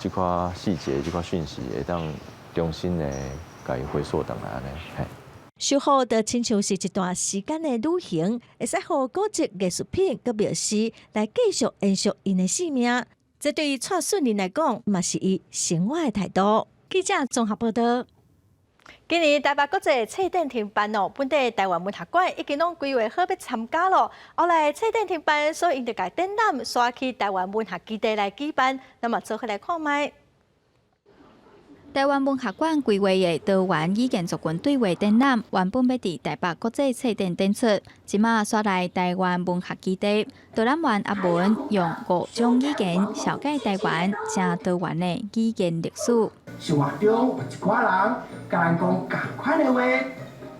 這寡細節、這寡訊息，會當重新的共伊回溯轉來按呢。嘿。修復就親像是一段時間的旅行，會使予古蹟藝術品佮廟師來繼續延續𪜶的生命。這對於蔡順林來講，嘛是伊生活的態度。記者綜合報道。今年台北國際冊展停辦哦，本地台灣文學館已經攏規劃好欲參加囉。後來冊展停辦，所以𪜶就共展覽徙去台灣文學基地來舉辦。咱嘛做伙來看覓。台灣文學館規劃的多元語言族群對話展覽，原本欲佇台北國際冊展展出，這馬徙來台灣文學基地。導覽員阿文用五種語言紹介台灣誠多元的語言歷史。生活中有一寡人共咱講仝款的話，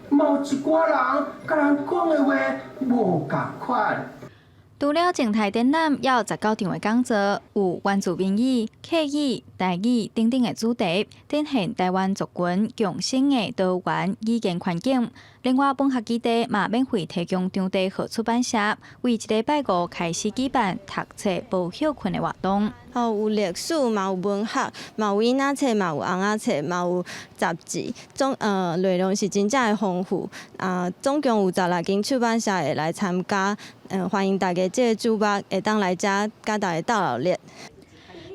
嘛有一寡人共咱講的話無仝款。除了靜態展覽，猶有19場的講座，有原住民語、客語、台語等等的主題，展現台灣族群共生的多元語言環境。另外，文學基地嘛免費提供場地予出版社，為這禮拜五開始舉辦讀冊無歇睏的活動。哦，有歷史，嘛有文學，嘛有囡仔冊，嘛有尪仔冊，嘛有雜誌，內容是真正的豐富。啊，總共有16間出版社會來參加，歡迎大家這個周末會當來遮佮大家鬥熱鬧。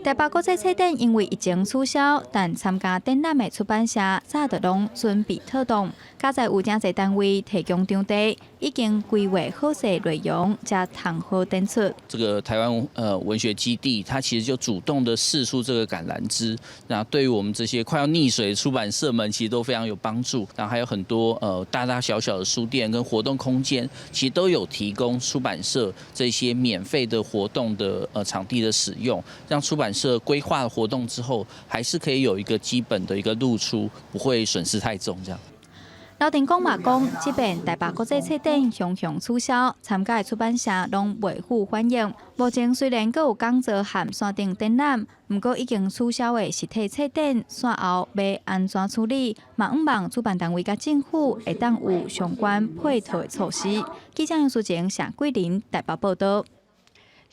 台北國際冊展因為疫情取消，但參加展覽的出版社早就攏準備妥當。佳哉有誠濟單位提供場地，已經規劃好勢內容，才通好展出。這個台灣文學基地，它其實就主動的釋出這個橄欖枝，那對於我們這些快要溺水的出版社們，其實都非常有幫助。然後還有很多大大小小的書店跟活動空間，其實都有提供出版社這些免費的活動的場地的使用，讓出版社規劃活動之後，還是可以有一個基本的一個露出，不會損失太重。這樣。劉定公嘛講，這擺台北國際冊展雄雄取消，參加的出版社攏袂赴反應。目前雖然閣有講座和線頂展覽，毋過已經取消的實體冊展，煞後欲按怎處理，嘛向望主辦單位佮政府會當有相關配套的措施。記者楊淑靜、謝桂林台北報導。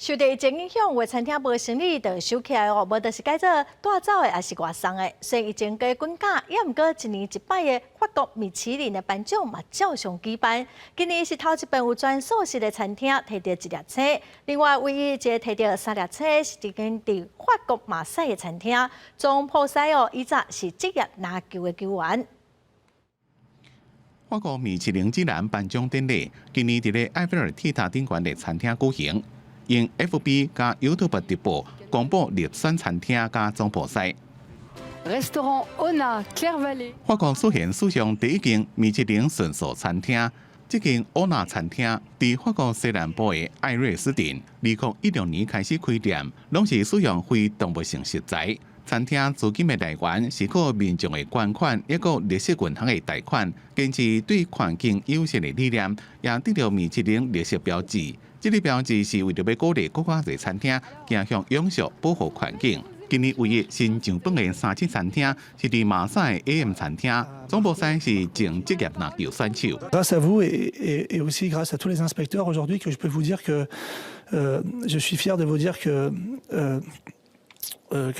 受著疫情影響，有的餐廳無生意就收起來哦，無就是改做帶走的，抑是外送的。雖然疫情加滾價，猶毋過一年一擺的法國米其林的頒獎嘛照常舉辦。今年是頭一擺有全素食的餐廳提著一粒星，另外唯一一个提著三粒星是一間佇法國馬賽的餐廳。總鋪師哦，以前是職業籃球的球員。法國米其林指南頒獎典禮今年佇咧埃菲爾鐵塔頂懸的餐廳舉行。用 FB 佮 YouTube 直播公布入選餐廳佮總鋪師。 Restaurant Ona Claire-Vallée。法國出現史上第一間米其林純素餐廳，這間歐娜餐廳佇法國西南部的艾瑞斯鎮，2016年開始開店，攏是使用非動物性食材。餐廳資金的來源是靠民眾的捐款，抑閣綠色銀行的貸款，堅持對環境友善的理念，也得著米其林綠色標誌。這個標誌是為著欲鼓勵閣較濟餐廳走向永續保護環境。今年唯一新上榜的三星餐廳是佇馬賽 AM 餐廳，總鋪師是前職業籃球選手。 Grâce à vous et aussi grâce à tous les inspecteurs aujourd'hui que je peux vous dire que je suis fier de vous dire que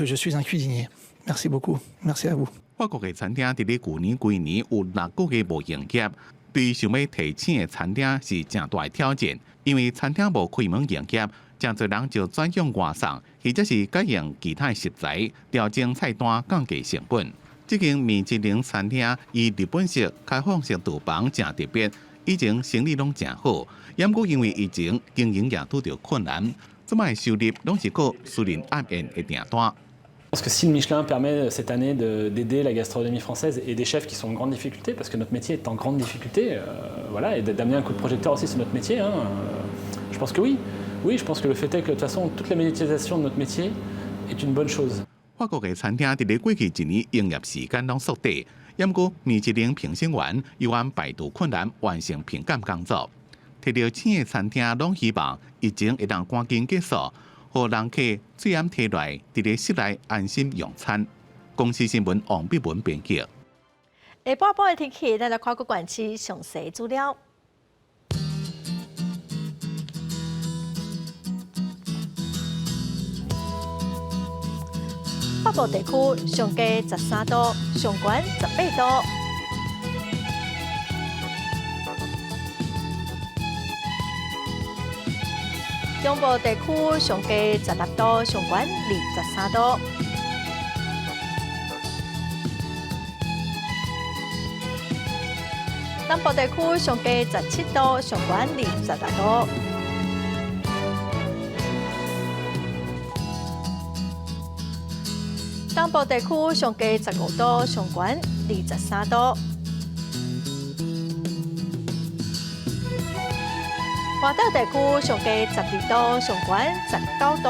je suis un cuisinier. Merci beaucoup. Merci à vous. 法國的餐廳佇咧舊年規年有6個月無營業，對想欲提星的餐廳是誠大的挑戰，因為餐廳無開門營業，誠濟人就轉向外送，或者是改用其他食材調整菜單，降低成本。這間米其林餐廳以日本式開放式廚房誠特別，以前生意攏誠好，猶閣因為疫情經營也拄著困難，這擺收入攏是靠私人暗宴的訂單。 Je pense que si le Michelin permet cette année d'aider la gastronomie française et des chefs qui sont en grande difficulté, parce que notre métier est en grande difficulté, voilà, et d'amener un coup de projecteur aussi sur notre métier, hein, je pense que oui. Oui, je pense que le fait est que de toute façon, toute la médiatisation de notre métier est une bonne chose. 法國的餐廳佇咧過去一年營業時間攏縮短，猶閣米其林評審員猶按排除困難完成評鑑工作。提著星的餐廳攏希望疫情會當趕緊結束，予人客喙罨提來，佇咧室內安心用餐。公視新聞王碧文編輯。下晡晡的天氣，咱來看各縣市詳細資料。北部地區上低13度，上懸18度。中部地區上低16度，上懸23度。南部地區上低17度，上懸26度。東部地區上低15度，上懸23度。外島地區上低12度，上懸19度。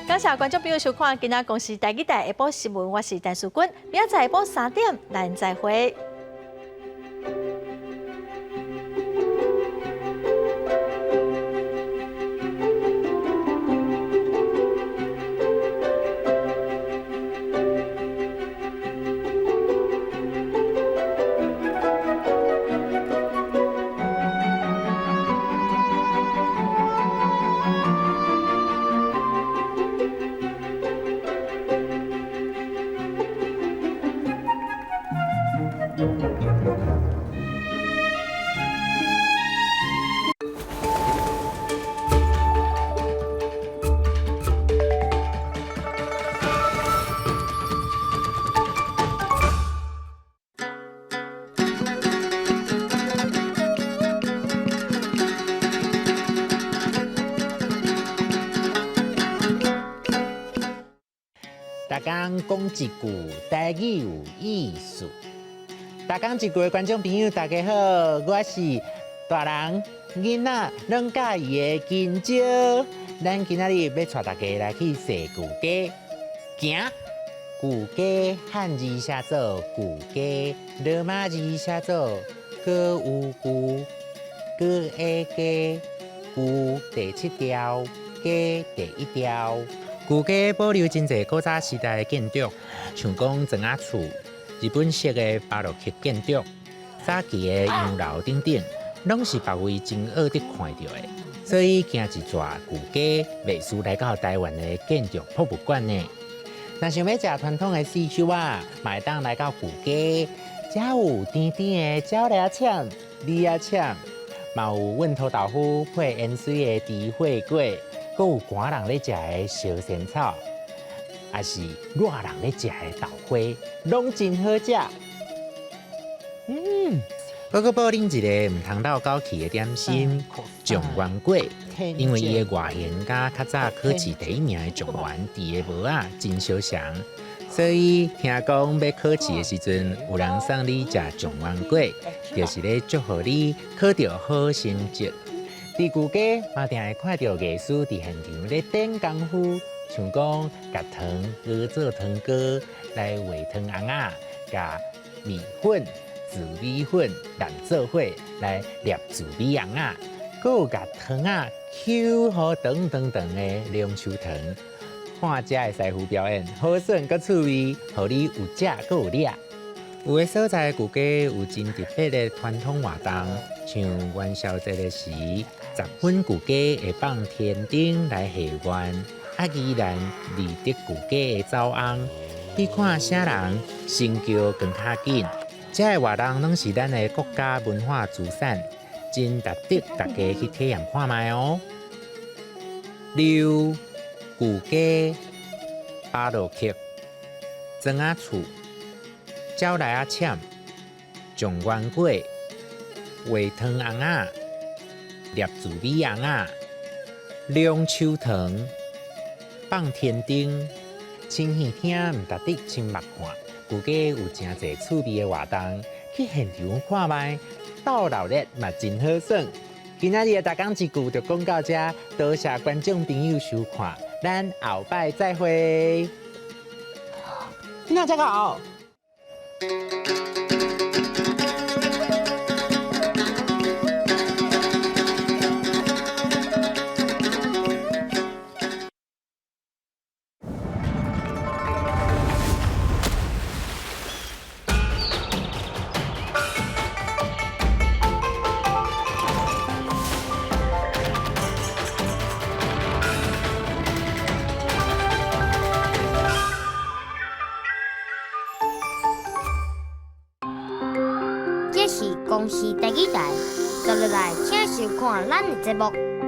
感謝觀眾朋友收看今仔公視台語台下晡新聞，我是陳淑君，明仔載下晡3點，咱再會。逐工講一句台語有意思。逐工一句的觀眾朋友，大家好，我是大人囡仔攏佮意的金蕉。咱今仔日欲帶大家來去踅舊街，行舊街漢字寫做舊街，羅馬字寫做閣有舊，閣下街，舊第七條，街第一條。舊街保留真濟古早時代的建築，像講莊仔厝、日本式的巴洛克建築、早期的洋樓等等，攏是別位真少得看著的。所以行一逝舊街，袂輸來到台灣的建築博物館呢。若想欲食傳統的四手仔，嘛會當來到舊街，遮有甜甜的鳥螺腸、米仔腸，嘛有芋頭豆腐配芫荽的豬血粿，閣有寒人咧食的燒仙草，抑是熱人咧食的豆花，攏真好食。閣閣報恁一个毋通落狗氣的點心——狀元粿，因為伊的外形佮較早考試第一名的狀元戴的帽仔真相像，所以聽講欲考試的時陣，有人送你食狀元粿，就是咧祝賀你考著好成績。佇舊街嘛，定會看著藝師佇現場咧點功夫，像講共糖熬做糖糕來畫糖尪仔，共麵粉、紫米粉捏做伙來捏紫米尪仔，閣有共糖仔搝予長長長的龍鬚糖。看遮的師傅表演，好耍閣趣味，予你有食閣有掠。有的所在舊街有真特別的傳統活動，像元宵節的時，十分舊街會放天燈來賀願，啊，宜蘭二德舊街的走尪，比看啥人成轎更較緊。這个活動攏是咱的國家文化資產，真值得大家去體驗看覓哦。六舊街、巴洛克、莊仔厝、鳥螺仔腸、狀元粿、畫糖尪仔、捏紫米尪仔、龍鬚糖、放天燈、親耳聽毋值得親目看。舊街有誠濟趣味的活動，去現場看覓，鬥鬧熱嘛真好耍。今仔日的逐工一句就講到遮，多謝觀眾朋友收看，咱後擺再會。那這個。這是公視第二台，接落來請收看咱的節目。